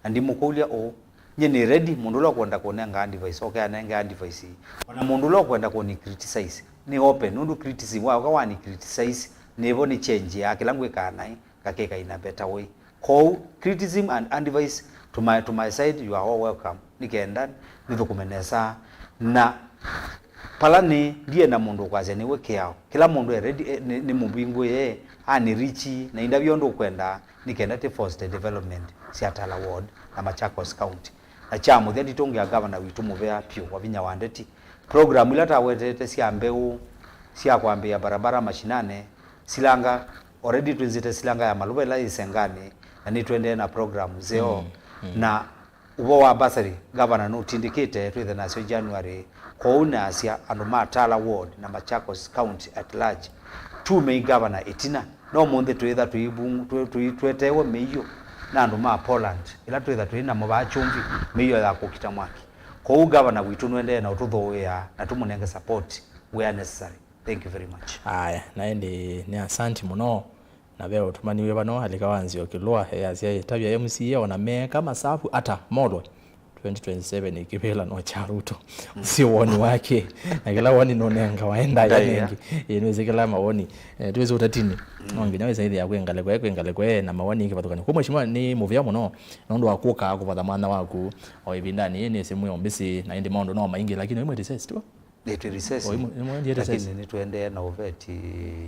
Na ndimũkũlya ũũ, nyie nĩ ready, mũndũ ũla ũkwenda kũnenga advice, oke anenge advice ii. O na mũndũ ũla ũkwenda kũni criticize, nĩ open, nũndũ criticism, waũka wani criticize, nĩvo nĩ change ya kĩla ngwĩkaa naĩ, ngakĩka in a better way. Kwoou, criticism and advice, to my, to my side, you are all welcome. Nĩ kenda nĩthũkũme nesa. Na pala nĩ, ndienda mũndũ ũkwasya nĩwe kĩao. Kĩla mũndũ e ready, eh, nĩ, nĩ mũvingũĩe, ani rich, na indavya ũndũ ũkwenda, nĩ kenda tĩ foster development sya Tala Ward na Machakos County. Na kya mũthya, nditũngĩa gavana witũ mũvea vyũ wa vinya wa ndeti. Program ila tawetete sya mbeũ, sya kwambĩĩa barabara mashinane, silanga, already twĩnzĩte silanga ya Maluva ĩla yĩ Senganĩ, na nĩtũendee na program nzeo. Mm, mm. Na ũvoo wa bursary, gavana nũtindĩkĩte twĩthe nasyo January, kwoou naasya andũ ma Tala Ward na Machakos County at large, tumei gavana ĩtina. No ũmũnthĩ twĩtha tũivung-, tũ-, tũi-, tweteewe mĩio na andũ ma Poland, ĩla twĩtha twĩ namo vaa kyũmvi, mĩio ya kũkita mwaki. Kwoou gavana witũ nũendee na ũtũthooea na tũmũnenge support where necessary. Thank you very much. Aya, na ĩndĩ nĩ asanti mũno. Na ve ũtũmani wĩ vano, alika wa nzio kĩlũa, easya, ĩtavya M C A ona meeka masavu ata molwe, twenty twenty-seven ĩkĩvĩla no kya Ruto. Mm. Ũsio woni wake, na kĩla woni nũnengawa endaĩa. Ndaĩa. Nengĩ. Ĩĩ, nĩwĩsĩ kĩla mawoni. Eh, twĩsĩ ũtatinĩ. Mm. No nginya wĩsaithĩa kwĩ ngalĩko ĩ, kwĩ ngalĩko ĩ, na mawoni ĩ kĩvathũkany'o. Kwa mheshimiwa, nĩ mũvea mũno nũndũ wa kũka kũvatha mwana waku o ĩvindanĩ yĩĩ, nĩsĩ mwĩ o busy, na ĩndĩ maũndũ no maingĩ, lakini wĩ mwĩ recess, tu? Ĩĩ, twĩ recess. O, imwe, imwe ndiye recess. Lakini nĩtũendee na ũveti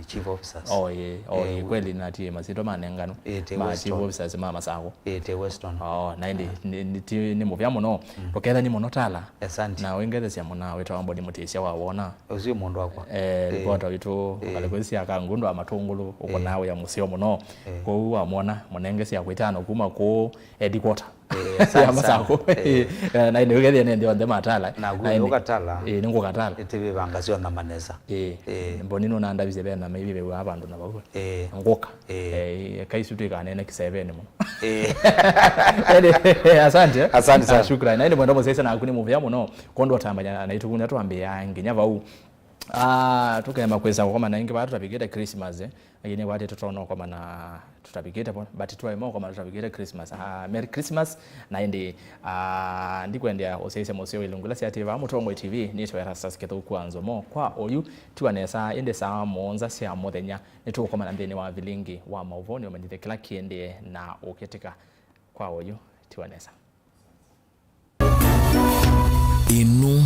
chief officers. Oh, ĩĩ, oh, ĩĩ, ĩĩ, kweli natie masyĩtwa manenganwa. Ĩĩ, twĩ ma Western. Chief officers ma Masaku. Ĩĩ, twĩ Western. Oh, na ĩndĩ, ah, nĩ, nĩ, ti, nĩ mũvea mũno. Mm. Ndũkethani mũno Tala. Asante. Na wĩngethesya mũna wĩtawa Mboni Mũtĩsya wa wona. Ũcio mũndũ wakwa. Eh, ĩĩ, reporter witũ, ĩĩ, ngalĩko sya Kangundo wa Matũngũlũ, ũkũnaa, ĩĩ, wĩa mũseo mũno. Ĩĩ. Kwoou wamwona, mũnenge sya kwĩtano kuma kũũ headquarter. Eh, asante sana. Masaku. Eh. Eh, na ĩndĩ ũkethĩa nĩ nthĩ onthe matala. Na ngũka Tala. Eh, nĩ ngũka Tala. Ĩtĩvĩvanga syo na manesa. Eh. Eh. Mboni nũnandavisye ve na maybe ve wa vandũ na vau. Eh. Ngũka. Eh. Eh, kai su twĩkanene kĩsevenĩ mũno. Eh. Ĩndĩ, asante. Asante sana. Ah, shukran. Na ĩndĩ mwendo mũsese naku nĩ mũvea mũno. Kondo tambanya na itukunya twambĩa nginya vau. Ah, tũkema kwĩsa kũkomana ĩngĩ vaa tũtavikĩte Christmas, eh. Lakini kwati tũtonya ũkomana tũtavikĩte vo, but twaĩma ũkomana tũtavikĩte Christmas. Ah, Merry Christmas, na ĩndĩ, ah, ndikwendea ũsyaisya mũseo ilungu ila syatĩe vaa Mũtongoi T V, nĩtwe Erastus Kĩthũku wa Nzomo. Kwa oyu, tiwa nesa, ĩndĩ saa mũonza sya mũthenya, nĩtũũkomana nthĩnĩ wa vilingi wa maũvoo, nĩ ũmenyithye kĩla kĩendee na ũkĩtĩka. Kwa oyu, tiwa nesa. Ĩno